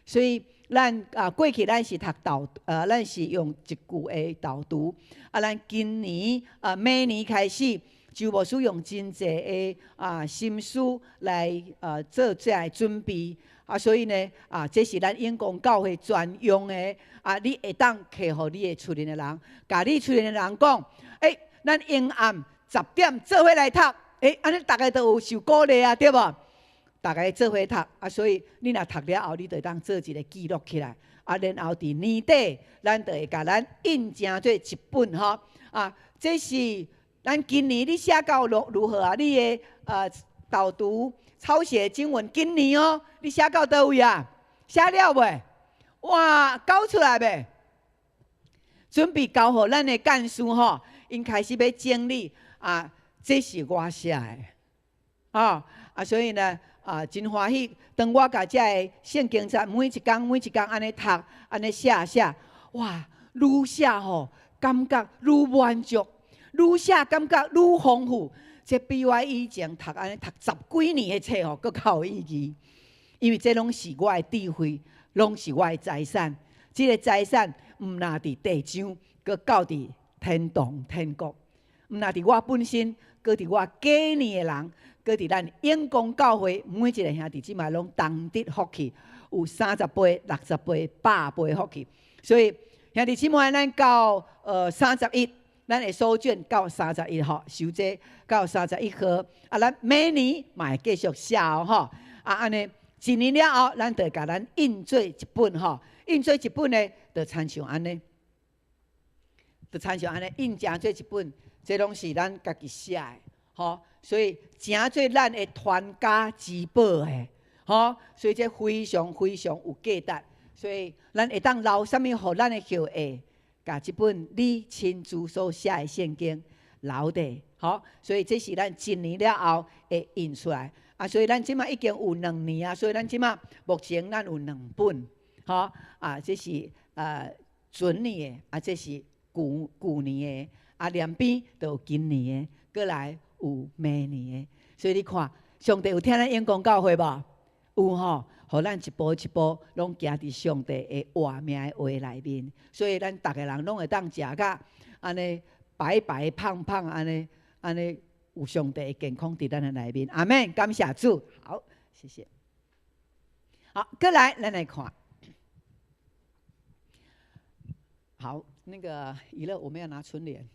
所以咱啊，過去咱是讀導，咱是用一句的導讀。啊，咱今年啊，明年開始，周牧師用真濟的啊心思來啊做這个準備。啊，所以呢，啊，這是咱永光教會專用的。啊，你會當摕予你的厝內的人，共你厝內的人講，欸，咱永暗10點做伙來讀，欸，按呢逐家都有受鼓勵啊，對無？逐家做伙讀，啊，所以你若讀了後，你就會當做一个記錄起來。啊，然後佇年底，咱就會共咱印成做一本吼。啊，這是咱今年你寫到如何啊？你的導讀抄寫經文，今年哦，你寫到佗位啊？寫了未？哇，交出來未？準備交予咱的幹事吼，𪜶開始欲整理啊，這是我寫的，啊啊，所以呢啊，真歡喜。當我共這个聖經節每一工每一工按呢讀，按呢寫寫，哇，愈寫吼，感覺愈滿足，愈寫感覺愈豐富。這比我以前讀按呢讀十幾年的冊吼，閣較有意義。因為這攏是我的智慧，攏是我的財產。這个財產毋若佇地上，閣到佇天堂天國；毋若佇我本身，閣佇我家裡的人，閣佇咱永光教會每一个兄弟姊妹攏同得福氣，有30倍、60倍、100倍福氣。所以兄弟姊妹，咱到31，咱的收卷到31號，收這到31號。啊，咱明年嘛會繼續寫哦，吼。啊，按呢一年了後，咱就會共咱印做一本吼，印做一本呢，就親像按呢，就親像按呢印成做一本，這攏是咱家己寫的，吼。所以成做咱的傳家之寶的，吼，所以這非常非常有價值。所以咱會當留啥物予咱的後裔，共這本你親自所寫的聖經留低，吼。所以這是咱一年了後會印出來。啊，所以咱這馬已經有2年啊，所以咱這馬目前咱有兩本，吼啊，這是前年的，啊，這是舊舊年的，啊，兩邊都有今年的，閣來有明年的。所以你看，上帝有疼咱永光教會無？有吼，予咱一步一步攏行佇上帝的活命的話內面，所以咱逐个人攏會當食甲按呢白白胖胖，按呢按呢有上帝的健康佇咱的內面。阿們，感謝主。好，謝謝。好，閣來咱來看。好，那個娛樂我們要拿春聯。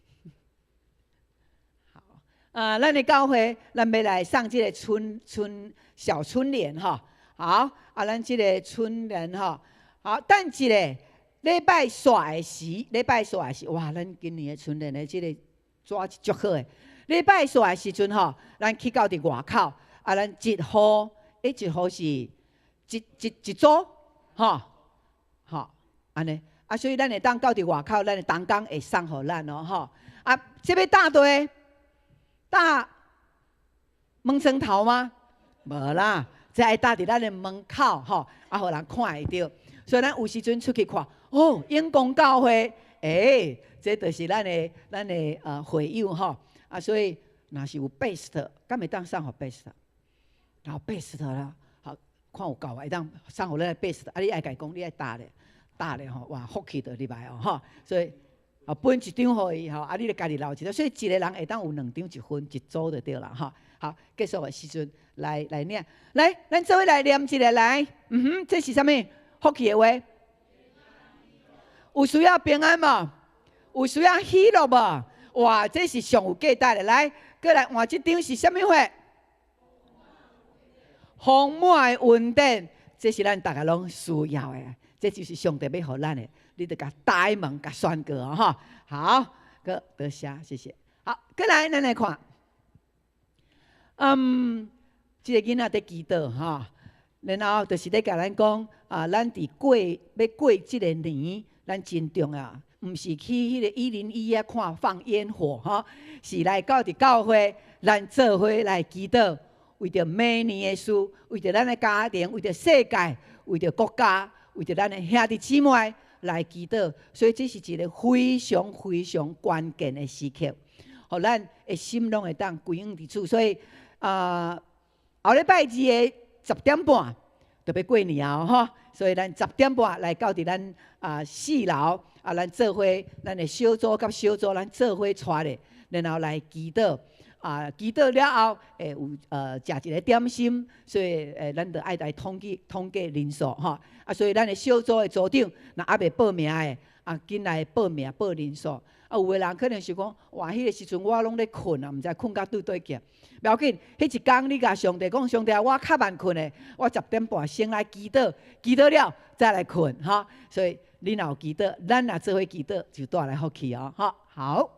好，啊，咱的教會，咱欲來送這個春春小春聯吼。好，啊，咱這個春聯吼，好，等一下禮拜四的時，禮拜四的時，哇，咱今年的春聯的這個紙足好的。禮拜四的時陣吼，咱去到佇外口，啊，咱一戶，欸，一戶是一一一組，吼，吼，按呢，啊，所以咱會當到佇外口，咱的同工會送予咱哦，吼，啊，這欲貼佗，貼門床頭嗎？無啦。這愛貼佇咱的門口吼，啊，予人看會著。所以咱有時陣出去看，哦，永光教會，欸，這就是咱的會友吼。啊，所以若是有 best，敢會當送予 best？然後 best 啦，好，看有夠會當送予咱的 best。啊，你愛共伊講，你愛貼咧，貼咧吼，哇，福氣就入來哦，吼。所以啊，分一張予伊吼，啊，你就家己留一張。所以一個人會當有兩張一份一組就對啦，吼。好，結束的時陣來來領，來，咱做伙來念一下來。嗯哼，這是啥物？福氣的話。有需要平安無？有需要喜樂無？哇，這是上有價值的。來，閣來換這張是啥物貨？豐滿的恩典，這是咱逐个攏需要的。這就是上帝欲予咱的，你著共大門共宣告哦，吼。好，閣多謝，謝謝。好，閣來咱來看。嗯，這個囡仔佇祈禱吼，然後就是咧共咱講啊，咱佇過欲過這个年，咱真重要，毋是去彼个101遐看放煙火吼，是來到佇教會，咱做伙來祈禱，為著明年的事，為著咱的家庭，為著世界，為著國家，為著咱的兄弟姊妹來祈禱，所以這是一个非常非常關鍵的時刻，予咱的心攏會當歸向佇主，所以。啊，後禮拜二的10點半就欲過年啊吼，所以咱十點半來到佇咱啊四樓啊，咱做伙，咱的小組佮小組，咱做伙帶咧，然後來祈禱啊，祈禱了後會有食一个點心，所以咱就愛來統計統計人數吼啊，所以咱的小組的組長若猶未報名的啊，緊來報名報人數。啊，有的人可能想講，哇，彼个時陣我攏咧睏啊，毋知睏到佗佗去。無要緊，彼一工你共上帝講，上帝啊，我較慢睏的，我十點半先來祈禱，祈禱了再來睏，吼。所以你若有祈禱，咱若做伙祈禱，就帶來福氣哦，吼。好。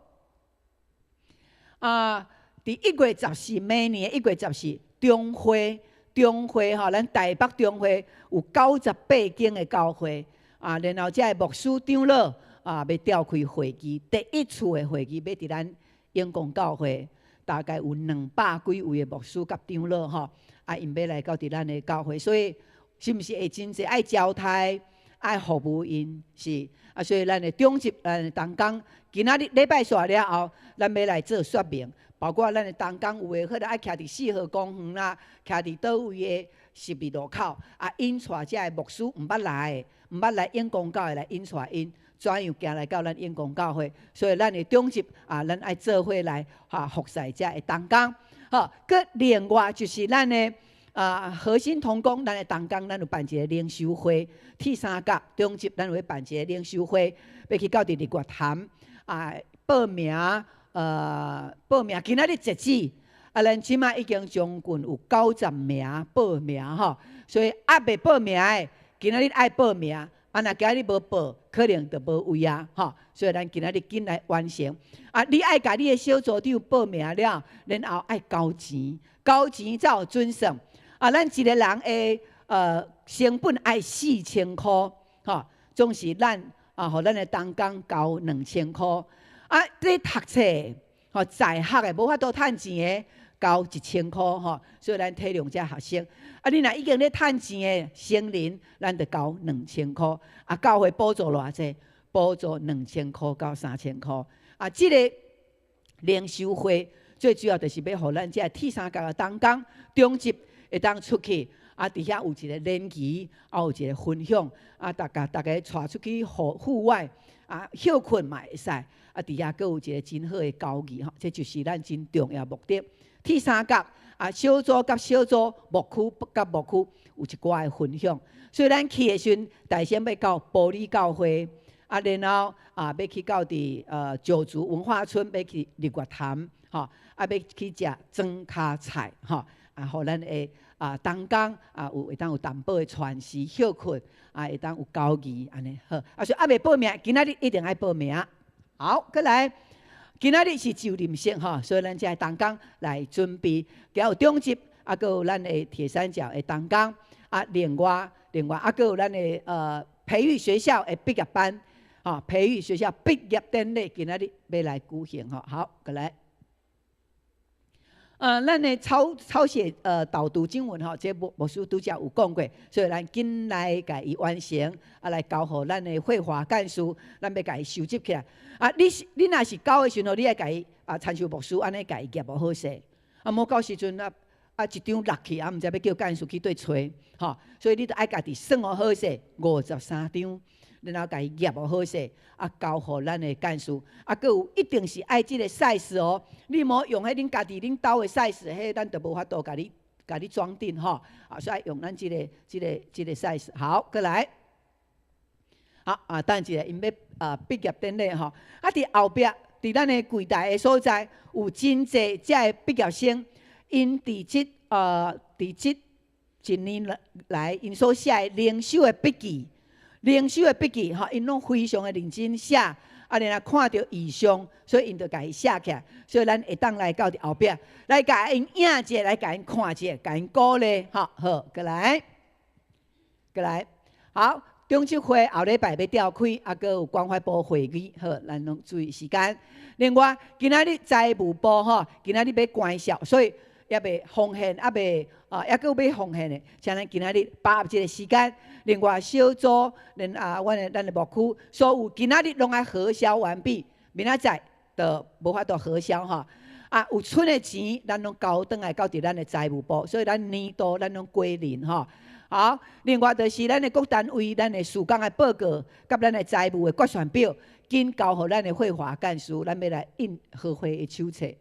啊，佇1月14，明年1月14，中會，中會吼，咱台北中會有98間的教會，啊，然後這个牧師長老。啊，欲召開會議，第一次的會議欲佇咱永光教會，大概有200幾位的牧師佮長老吼，啊，𪜶欲來到佇咱的教會，所以是毋是會真濟愛招待、愛服務𪜶？是啊，所以咱的長執、咱的同工，今仔日禮拜煞了後，咱欲來做說明，包括咱的同工有的可能愛徛佇4號公園啦，徛佇佗位的十字路口，啊，引帶遮的牧師毋捌來的，毋捌來永光教會來引帶𪜶。怎樣行來到咱永光教會？所以咱的長執啊，咱愛做伙來哈服侍遮的同工。好，閣另外就是咱的啊核心同工，咱的同工，咱有辦一个靈修會，鐵三角長執，咱有辦一個靈修會，欲去到佇日月潭啊報名，報名今仔日截止，啊，咱這馬已經將近有90名報名吼，所以猶未報名的，今仔日愛報名。啊，若今仔日無報，可能就無位啊，吼！所以咱今仔日緊來完成。啊，你愛共你的小組長報名了，然後愛交錢，交錢才有準算。啊，咱一个人的成本愛4000箍，吼，總是咱啊，予咱的同工交2000箍。啊，咧讀冊，吼，在學的無法度趁錢的，交1000箍吼，所以咱體諒這學生。啊，你若已經咧趁錢的成人，咱就交兩千箍。啊，教會補助偌濟？補助2000箍到3000箍。啊，這个靈修會最主要就是欲予咱這鐵三角的同工中職會當出去，啊，佇遐有一个聯誼，啊，有一个分享，啊，逐家逐家帶出去戶外，啊，歇睏嘛會使，啊，佇遐閣有一个真好的交誼吼，這就是咱真重要目的。鐵三角啊，小組佮小組，牧區佮牧區有一寡的分享，所以咱去的時陣，大先欲到埔里教會。啊，然後啊，欲去到佇九族文化村，欲去日月潭，吼，啊，欲去食莊跤菜，吼，啊，予咱的啊同工啊有會當有淡薄的喘息歇睏，啊，會當有交誼按呢好。啊，所以猶未報名，今仔日一定愛報名。好，閣來，今仔日是就任式吼，所以咱這同工來準備，閣有中職，啊，閣有咱的鐵三角的同工，啊，另外啊，閣有咱的培育學校的畢業班。啊，培育學校畢業典禮今仔日欲來舉行吼，好，閣來。咱的抄寫導讀經文吼，這牧師拄才有講過，所以咱緊來共伊完成，啊，來交予咱的繪畫幹事，咱欲共伊收集起來。啊，你若是交的時陣，你愛共伊啊，親像牧師按呢共伊夾予好勢。啊，無到時陣啊啊一張落去啊，毋知欲叫幹事去佗揣，吼，所以你著愛家己算予好勢，53張。然後共伊夾予好勢，啊，交予咱的幹事，啊，閣有一定是愛這个 size 哦，你莫用彼恁家己恁兜的 size，彼咱就無法度共你裝訂吼，啊，所以用咱這个 size。好，閣來，好啊，等一下，𪜶欲啊畢業典禮吼，啊，佇後壁，佇咱的櫃台的所在，有真濟遮的畢業生，𪜶佇這一年來，𪜶所寫的靈修的筆記。靈修的筆記，吼，𪜶攏非常的認真寫，啊，然後看著異象，所以𪜶就共伊寫起來。所以咱會當來到佇後壁，來共𪜶影者，來共𪜶看者，共𪜶鼓勵，吼，好，閣來，閣來，好，中秋會後禮拜欲召開，啊，閣有關懷部會議，好，咱攏注意時間。另外，今仔日財務部吼，今仔日欲關校，所以猶未奉獻，猶未啊，猶閣有欲奉獻的，請咱今仔日把握這个時間。另外，小組，連啊，阮的牧區，所有今仔日攏愛核銷完畢，明仔載就無法度核銷吼。啊，有剩的錢，咱攏交轉來交佇咱的財務部，所以咱年度咱攏歸零吼。好，另外就是咱的各單位，咱的事工的報告，佮咱的財務的決算表，緊交予咱的繪畫幹事，咱欲來印和會的手冊。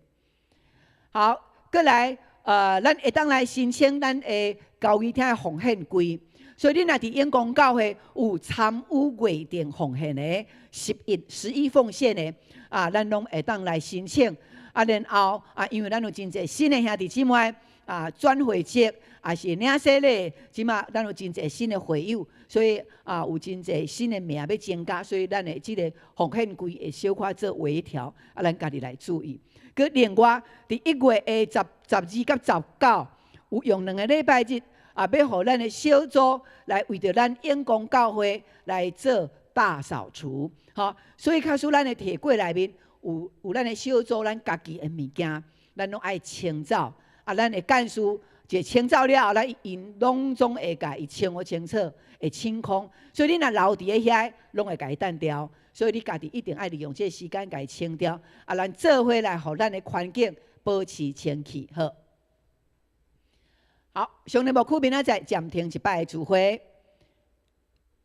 好，閣來，咱會當來申請咱的交誼廳的奉獻櫃。所以，恁若佇永光教會有參與月定奉獻的十一奉獻的啊，咱攏會當來申請。啊，然後啊，因為咱有真濟新的兄弟姊妹啊，轉會籍，也是領洗禮，這馬咱有真濟新的會友，所以啊，有真濟新的名欲增加，所以咱的這个奉獻櫃會小可做微調，啊，咱家己來注意。閣另外，佇1月的12佮19，有用兩个禮拜日。啊，欲予咱的小組來為著咱永光教會來做大掃除，吼，所以假使咱的鐵櫃內面有咱的小組，咱家己的物件，咱攏愛清走。啊，咱的幹事一清走了後，咱𪜶攏總會共伊清予清楚，會清空。所以你若留佇咧遐，攏會共伊擲掉。所以你家己一定愛利用這个時間共伊清掉。啊，咱做伙來予咱的環境保持清氣，好。好，上帝牧區明仔載暫停一擺的聚會。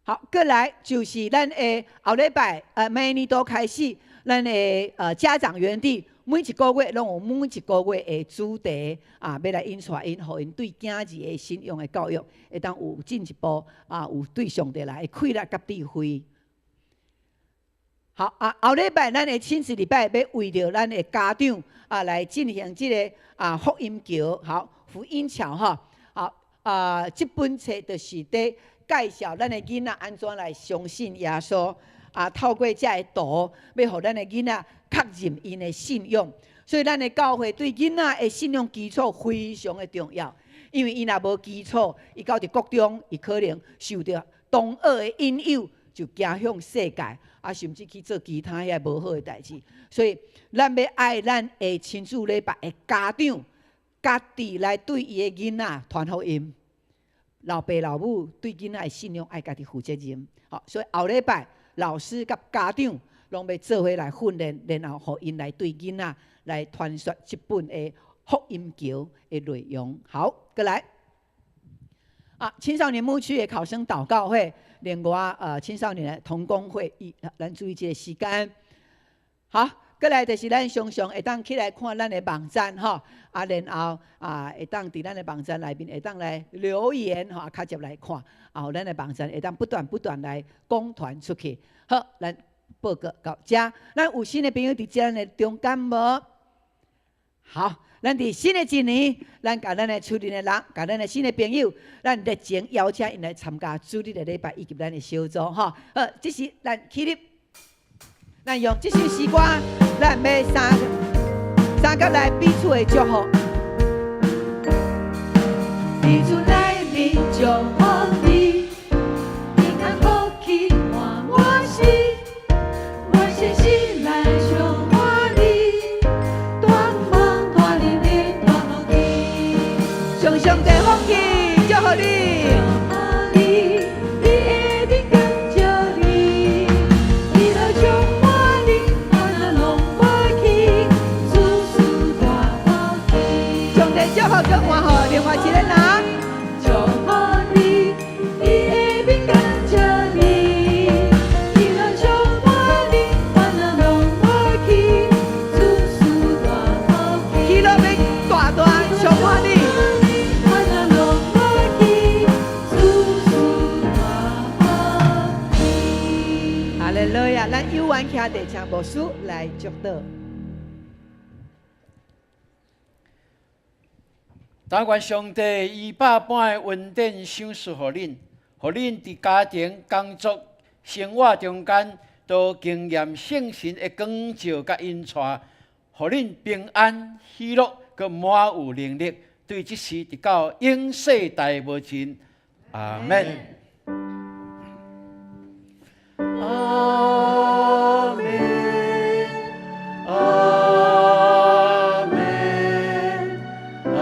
好，閣來就是咱的後禮拜，明年度開始，咱的家長園地每一個月攏有每一個月的主題啊，欲來引帶𪜶，予𪜶對囝兒的信仰的教育會當有進一步啊，有對上帝來的氣力佮智慧。好啊，後禮拜咱的親子禮拜欲為著咱的家長啊來進行這个啊福音橋，好，福音橋吼，好啊，這本冊就是佇介紹咱的囡仔按怎來相信耶穌啊，透過這个圖，欲予咱的囡仔確認𪜶的信仰。所以咱的教會對囡仔的信仰基礎非常的重要。因為伊若無基礎，伊到佇國中，伊可能受著同學的引誘，就走向世界，啊，甚至去做其他遐無好的代誌。所以，咱欲愛咱的親子禮拜的家長，家己來對伊的囡仔傳福音。老爸老母對囡仔的信仰愛家己負責任。好，所以後禮拜老師佮家長攏欲做伙來訓練，然後予𪜶來對囡仔來傳說這本的福音橋的內容。好，閣來。啊，青少年牧區的考生禱告會，另外青少年的同工會議，咱注意這个時間。好，閣來就是咱常常會當起來看咱的網站吼，啊，然後啊會當佇咱的網站內面會當來留言吼，較捷來看，啊，咱的網站會當不斷不斷來廣傳出去。好，咱報告到遮，咱有新的朋友佇咱的中間無？好，咱佇新的一年，咱共咱的厝裡的人，共咱的新的朋友，咱熱情邀請𪜶來參加主日的禮拜以及咱的小組吼。好，這時咱起立，咱用這首詩歌，咱欲三三甲來彼此的祝福。佇主內面祝福你，平安福氣滿滿是，願神聖來充滿你，大夢大靈的大福氣。上上帝福氣祝福你。祝福你，伊的面光照你，喜樂充滿你，煩惱攏抹去，諸事大福氣。上帝祝福閣換予另外一个人。祝福你，伊的面光照你，喜樂充滿你，煩惱攏抹去，諸事大福氣。喜樂欲大大充滿你。煩惱攏抹去，諸事大福氣。哈利路亞！咱有緣徛地，請牧師來祝禱。但願上帝以百般的恩典賞賜予恁，予恁佇家庭、工作、生活中間都經驗聖神的光照佮引帶，予恁平安、喜樂，閣滿有能力，對這時直到永世代無盡。阿門。阿門。阿門。阿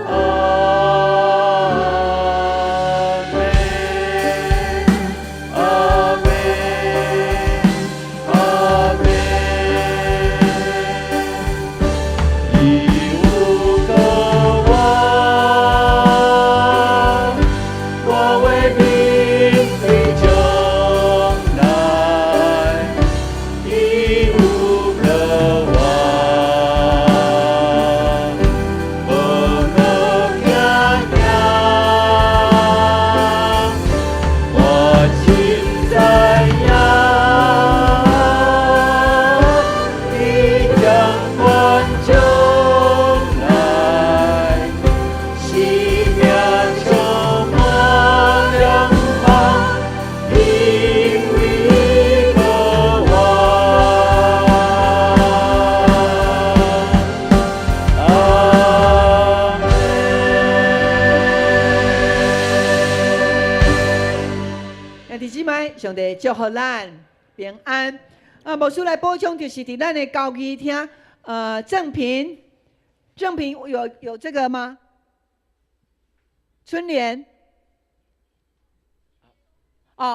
阿門。阿門。阿門。伊有個我，我會面對將來。伊有個我，無可驚驚。我深知影，伊掌管將來，生命充滿良方，因為伊個我。阿門。兄弟姊妹，上帝祝福咱平安。啊，牧師來補充，就是佇咱的交誼廳，贈品，贈品有這個嗎？春聯。